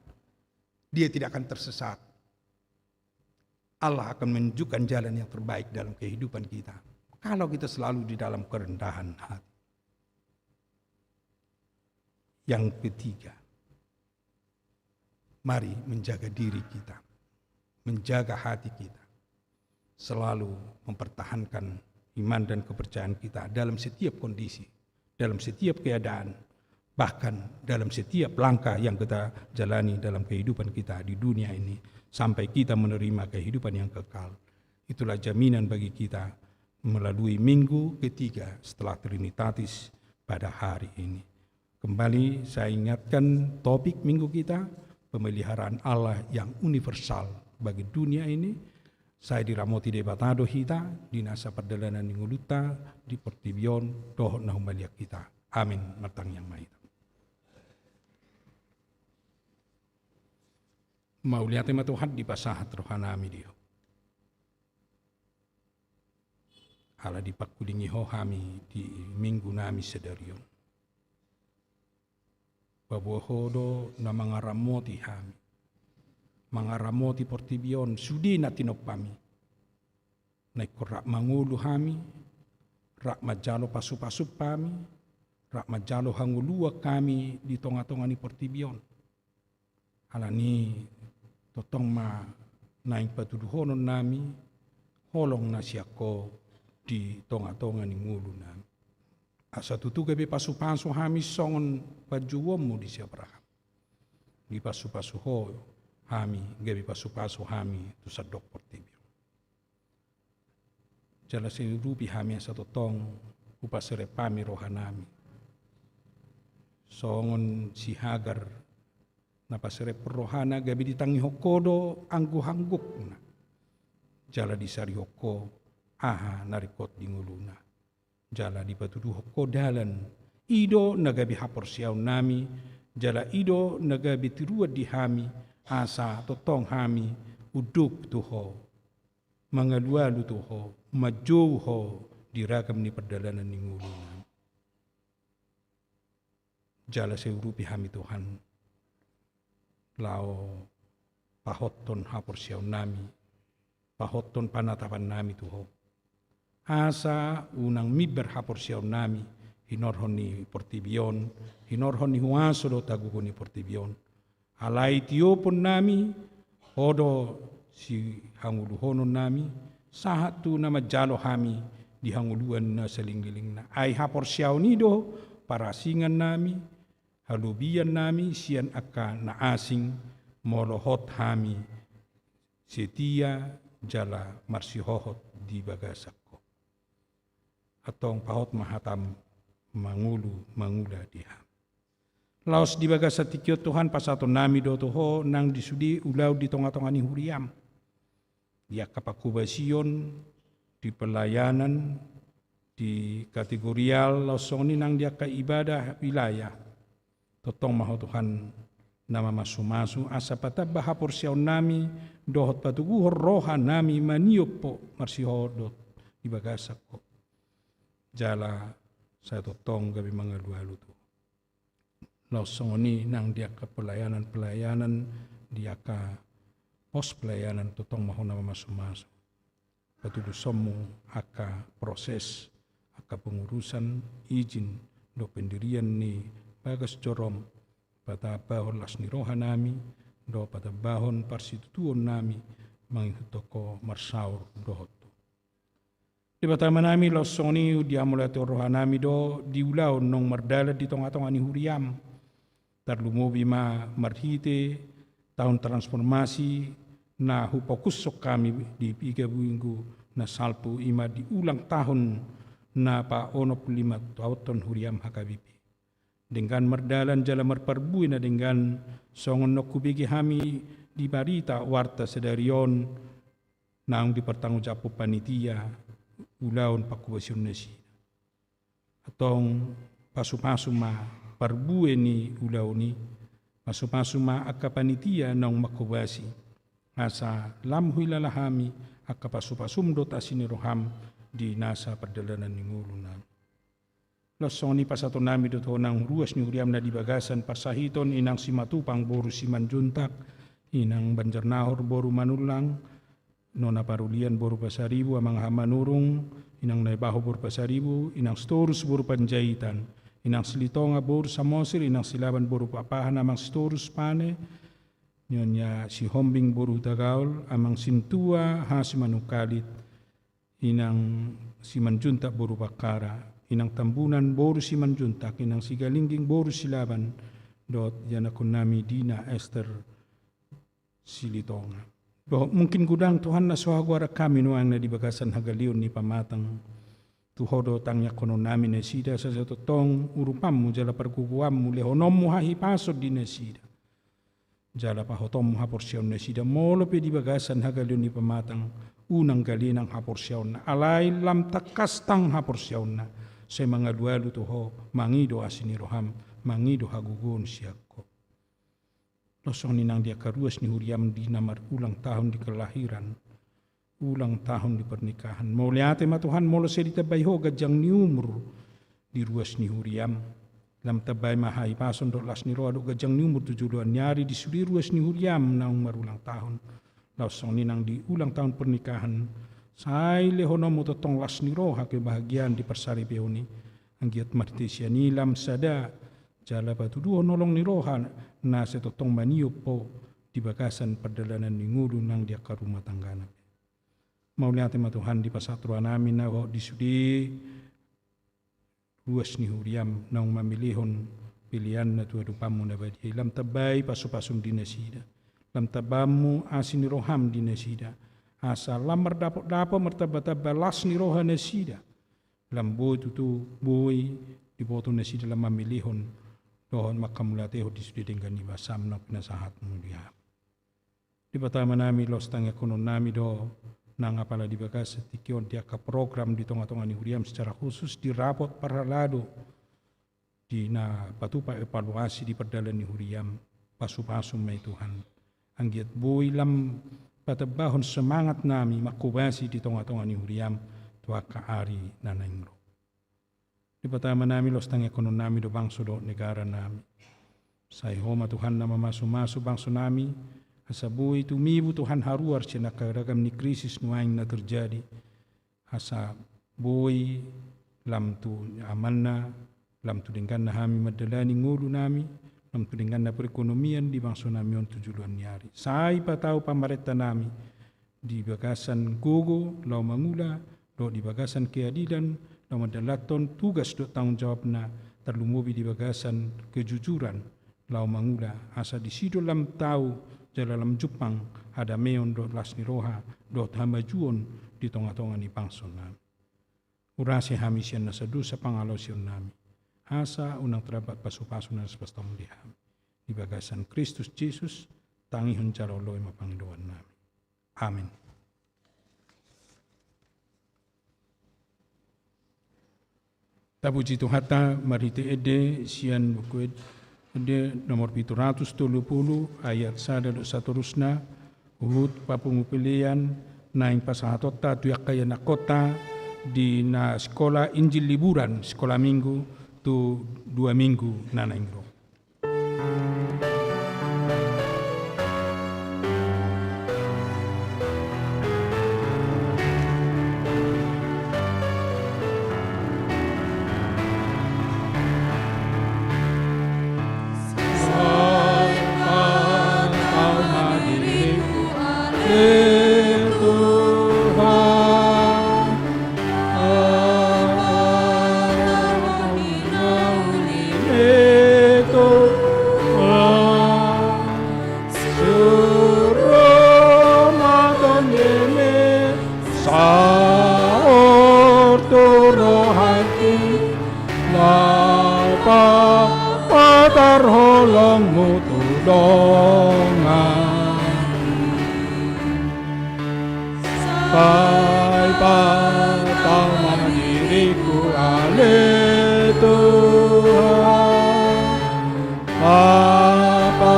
dia tidak akan tersesat. Allah akan menunjukkan jalan yang terbaik dalam kehidupan kita, kalau kita selalu di dalam kerendahan hati. Yang ketiga, mari menjaga diri kita, menjaga hati kita, selalu mempertahankan iman dan kepercayaan kita dalam setiap kondisi, dalam setiap keadaan, bahkan dalam setiap langkah yang kita jalani dalam kehidupan kita di dunia ini, sampai kita menerima kehidupan yang kekal. Itulah jaminan bagi kita melalui minggu ketiga setelah Trinitatis pada hari ini. Kembali saya ingatkan topik minggu kita, pemeliharaan Allah yang universal bagi dunia ini. Sai diramoti Debata do hita di nasa pardalanan ni ngolunta di portibi on dohot na humaliang hita. Amin. Martangiang ma hita. Mauliate ma Tuhan dipasahat rohanami di Ho. Ala dipangkulingi Ho hami di minggu nami sadari on. Paboa Ho do na mangaramoti hami, mangaramoti portibi on sude na tinompami. Na ingkon rap mangolu hami, rap manjalo pasupasum hami, rap manjalo hangoluan hami di tongatonga ni portibi on. Alani tongtong ma naeng patuduhonon nami holong na sian Ho di tongatonga ni ngolu nami. Asa tutu gabe pasupasu hami songon panjouonmu di si Abraham. Dipasupasu Ho hami, gabe pasupasu hami tu sandok portibi on. Jala sai urupi hami asa tongtong hupaserep hami rohanami. Songon si Hagar na paserep rohana gabe ditangihon Ho do angguhanggukna. Jala disarihon Ho aha na ringkot di ngoluna. Jala dipatuduhon Ho dalan, i do na gabe haporseaon nami, jala i do na gabe tiruan di hami, asa tongtong hami unduk tu Ho, mangalualu tu Ho, manjou Ho di ragam ni pardalanan ni ngolunami. Jala sai urupi hami Tuhan, laho pahothon haporseaon nami, pahothon panatapan nami tu Ho. Asa unang mimbar haporseaon nami, hinorhon ni portibi on, hinorhon ni huaso dohot hagogoon ni portibi on. Alai tiopon nami, Ho do sihangoluhonon nami, sahat tu na manjalo hami di hangoluan na salelenglelengna. Ai haporseaon i do parasingan nami, halobian nami sian angka na asing, molo hot hami setia jala marsihohot di bagasan Ho. Antong pahot ma hatam mangolu mangula di hami. Laos di bagasan tingki on Tuhan, pasahaton nami do tu Ho nang di sude ulaon di tonga-tonga ni huriam, di angka pangkobasion, di pelayanan, di kategorial, laos songon i nang di angka ibadah wilayah. Tongtong ma Ho Tuhan na mamasu-masu, asa patamba haporseaon nami dohot patoguhon roha nami maniop Ho marsihohot dohot di bagasan Ho. Jala sai tongtong gabe mangalu-alu tu Ho. Laos songon i nang di angka pelayanan-pelayanan, di angka pos pelayanan, tongtong ma Ho na mamasu-masu. Patulus Ho ma angka proses, angka pengurusan, izin dohot pendirian ni bagas jorom, patambahon las ni roha nami dohot patambahon parsitutuon nami mangihuthon Ho marsaor dohot Ho. Debata Amanami, laos songon i dihamauliatehon roha nami do di ulaon naung mardalan di tonga-tonga ni huriam. Tarlumobi ma marhite taon transformasi na hupakushon hami di piga minggu na salpu, i ma di ulang tahun na paonom pulu lima taonhon huriam H K B P. Denggan mardalan jala marparbue na denggan, songon naung hubege hami di barita warta sadari on, naung dipartanggungjawabhon panitia ulaon pangkobasion nasida. Antong pasu-pasu ma parbue ni ulaon i, pasu-pasu ma angka panitia naung mangkobasi, asa lam huhilala hami angka pasu-pasum dohot asi ni roham di nasa pardalanan ni ngolu nami. Laos songon i pasahaton nami do tu Ho nang ruas ni huriam na di bagasan parsahiton inang Simatupang boru Simanjuntak, inang Banjarnahor boru Manullang, nona Parulian boru Pasaribu, amang Hamanurung, inang Naibaho boru Pasaribu, inang Sitorus boru Panjaitan, inang Silitonga boru Samosir, inang Silaban boru Pakpahan, amang Sitorus Pane, nyonya Sihombing boru Hutagaol, amang Sintua Hasimanungkalit, inang Simanjuntak boru Bakkara, inang Tambunan boru Simanjuntak, inang Sigalingging boru Silaban, dohot ianakkon nami Dina Ester Silitonga. Dohot mungkin godang Tuhan na so hagoaran hami nuaeng na di bagasan hagaleon ni pamatang. Tu Ho do tangiangkonon nami nasida, asa sai tongtong urupanmu jala pargogoanmu, lehononmu hahipason di nasida. Jala pahotonmu haporseaon nasida, molo pe di bagasan hagaleon ni pamatang, unang gale nang haporseaonna, alai lam tangkas tang haporseaonna, sai mangalu-alu tu Ho, mangido asi ni roham, mangido hagogoon sian Ho. Laos songon i nang di angka ruas ni huriam di na marulang tahun di kelahiran, ulang tahun di pernikahan. Mauliate ma Tuhan, molo sai ditambai Ho ganjang ni umur di ruas ni huriam. Lam tambai ma hahipason dohot las ni roha dohot ganjang ni umur tu joloan ni ari di sude ruas ni huriam naung marulang tahun. Laos songon i nang di ulang tahun pernikahan, sai lehononmu tongtong las ni roha kebahagiaan di parsaripeon i. Anggiat marhite sian i lam sada jala patuduhon holong ni roha na sai tongtong maniop Ho di bagasan pardalanan ni ngolu nang di angka rumah tanggana. Mauliate ma Tuhan, dipasahat roha nami na dohot di sude ruas ni huriam naung mamelehon peleanna tu adopanmu na badia i, lam tambai pasu-pasum di nasida, lam tambai asi ni roham di nasida, asa lam mardapot-dapot martamba-tamba las ni roha nasida, lam boi tutu boi diboto nasida lam mamelehon dohot manghamauliatehon di sude denggan ni basam naung pinasahatmu di hami. Debata Amanami, laos tangiangkonon nami do nang apala di bagasan tingki on di angka program di tonga-tonga ni huriam, secara khusus di rapot parhalado di na patupa evaluasi di pardalan ni huriam, pasu-pasu ma i Tuhan. Anggiat boi lam patambahon semangat nami mangkobasi di tonga-tonga ni huriam tu angka ari na naeng ro. Debata Amanami, laos tangiangkonon nami do bangso dohot negara nami. Sai Ho ma Tuhan na mamasu-masu bangso nami, asa boi tumibu Tuhan haruar sian angka ragam ni krisis nuaeng na terjadi, asa boi lam tu amanna, lam tu dengganna hami mandalani ngolu nami, lam tu dengganna perekonomian di bangso nami on tu joloan ni ari. Sai patau pamarenta nami di bagasan gogo laho mangula dohot di bagasan keadilan laho mandalanhon tugas dohot tanggung jawabna, tarlumobi di bagasan kejujuran laho mangula, asa disi do lam tau jala lam jumpang hadameon dohot las ni roha dohot hamajuon di tongatonga ni bangso nami. Urasi hami sian nasa dosa pangalaosionnami, asa unang tardampak pasupasu na so pasahatonmu di hami. Di bagasan Kristus Jesus, tangihon jala oloi ma pangidoannami. Amin. Tapuji Tuhanta marhite ende sian Buku Ende nomor pitu ratus tolu pulu ayat sada dohot satorusna, huhut papungu pelean naeng pasahatonta tu angka ianakhonta di na sikola Injil liburan, sikola Minggu tu dua minggu na naeng ro. Suru ma tondimi saur tu rohangki, laho papatar holongmu tu dongan. Sai patau ma diringku ale Tuhan, papatar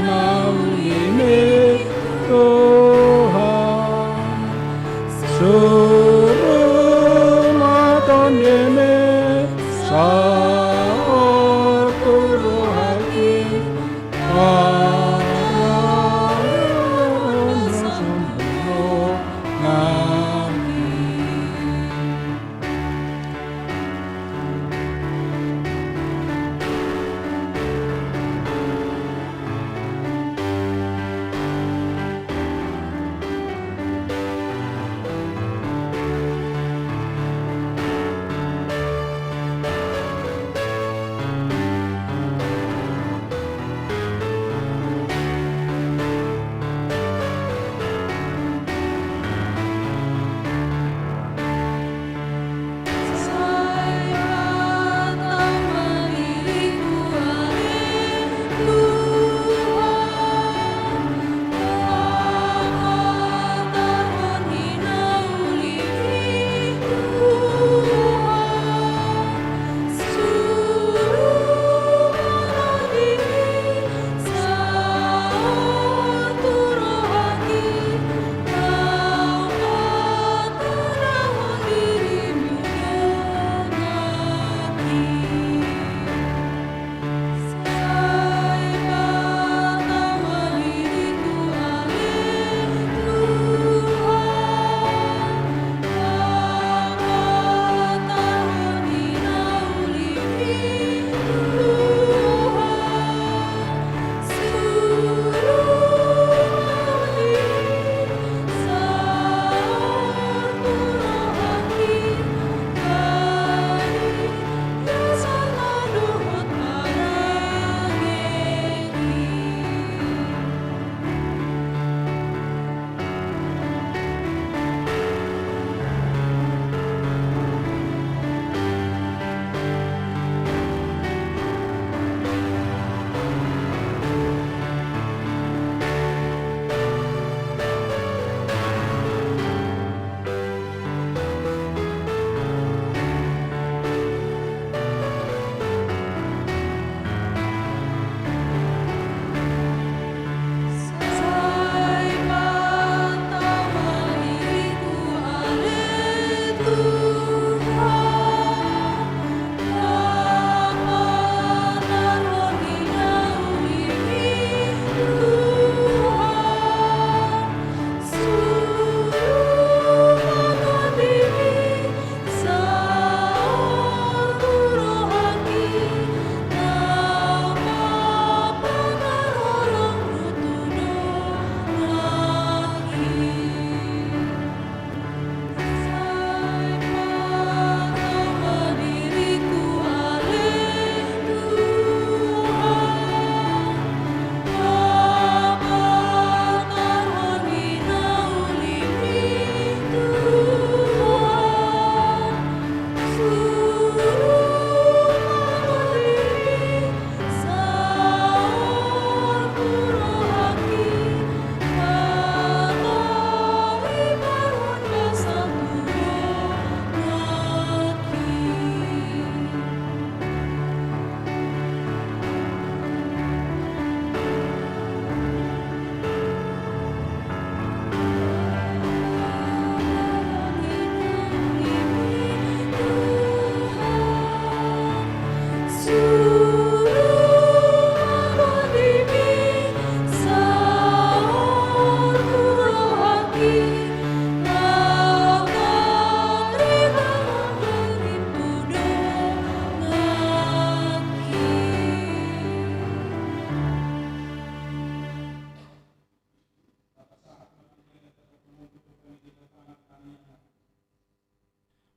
ma ulimi Tuhan. Suru ma tondimi saur tu rohangki,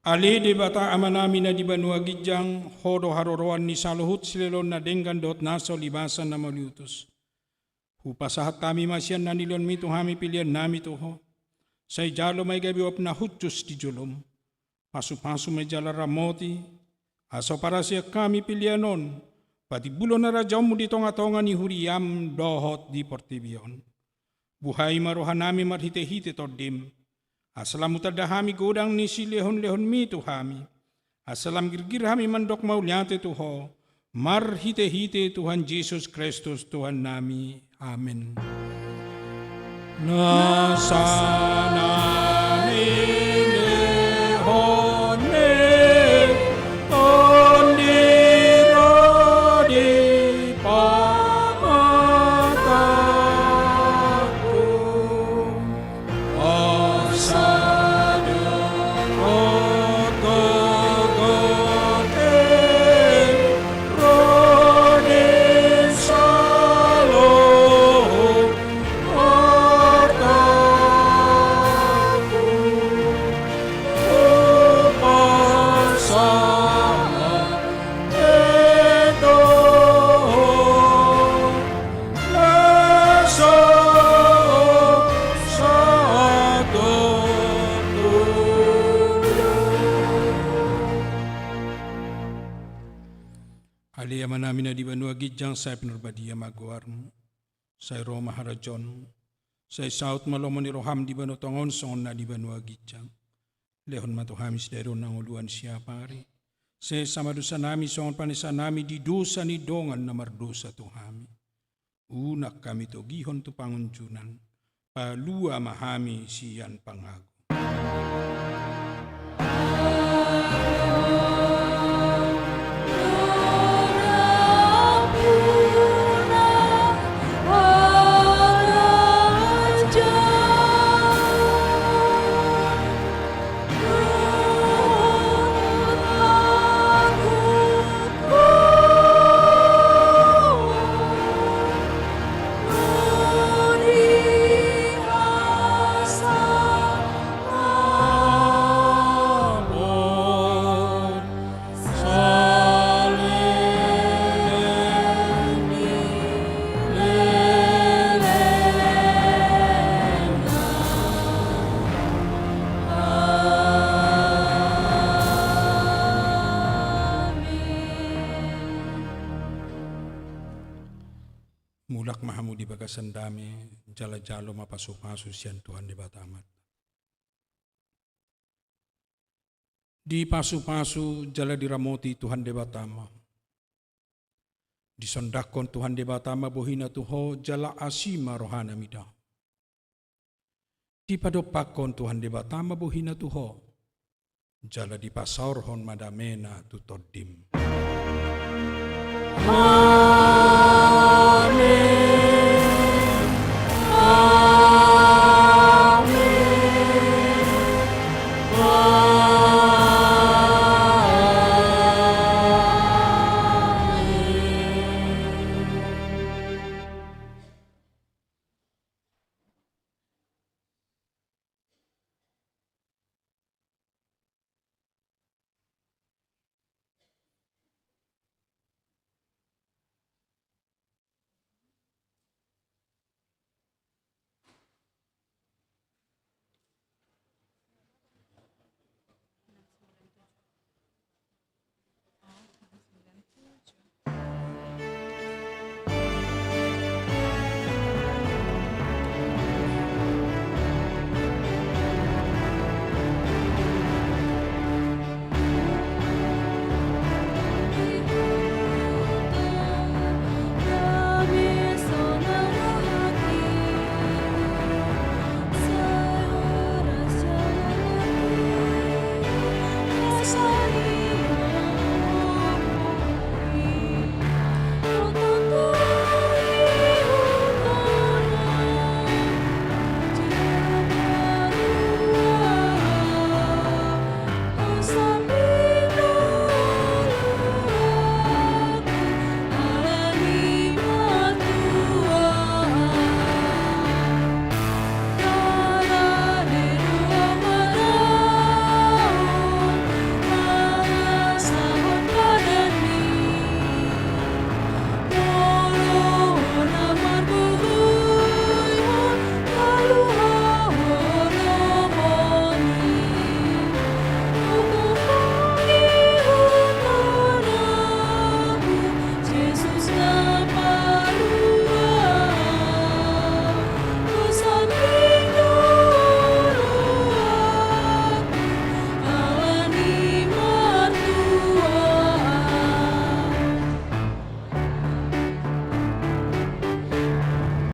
Ale Debata Amanami na di banua ginjang, Ho do haroroan ni saluhut silehonlehon na denggan dohot nasa ulibasan na mauliutus. Hupasahat hami ma sian na nilehonmi tu hami peleannami tu Ho. Sai jalo ma i gabe uap na hushus di jolom. Pasupasu ma i jala ramoti, asa huparasehon hami pelean on, patimbulhon harajaonmu di tongatonga ni huriam dohot di portibi on. Buhai ma rohanami marhitehite Tondim, asa lam hutanda hami godang ni silehonlehonmi tu hami, asa lam girgir hami mandok mauliate tu Ho, marhitehite Tuhan Jesus Kristus Tuhannami. Amen. Nasa na nilehon ni Tondi ro di pamatangku. Ale Amanami na di banua ginjang, sai pinarbadia ma goarmu. Sai ro ma harajaonmu. Sai saut ma lomo ni roham di banua tonga on songon na di banua ginjang. Lehon ma tu hami sadari on hangoluan siapari. Sesa ma dosanami songon panesanami di dosa ni dongan na mardosa tu hami. Unang hami togihon tu pangunjunan. Palua ma hami sian pangago. Mulak ma hamu di bagasan dame, jala jalo ma pasupasu sian Tuhan Debata Amanta. Dipasupasu jala diramoti Tuhan Debata ma. Disondangkon Tuhan Debata ma bohina tu ho, jala asi ma rohana mida. Dipadompakkon Tuhan Debata ma bohina tu ho, jala dipasaorhon ma damena tu tondim. Amen.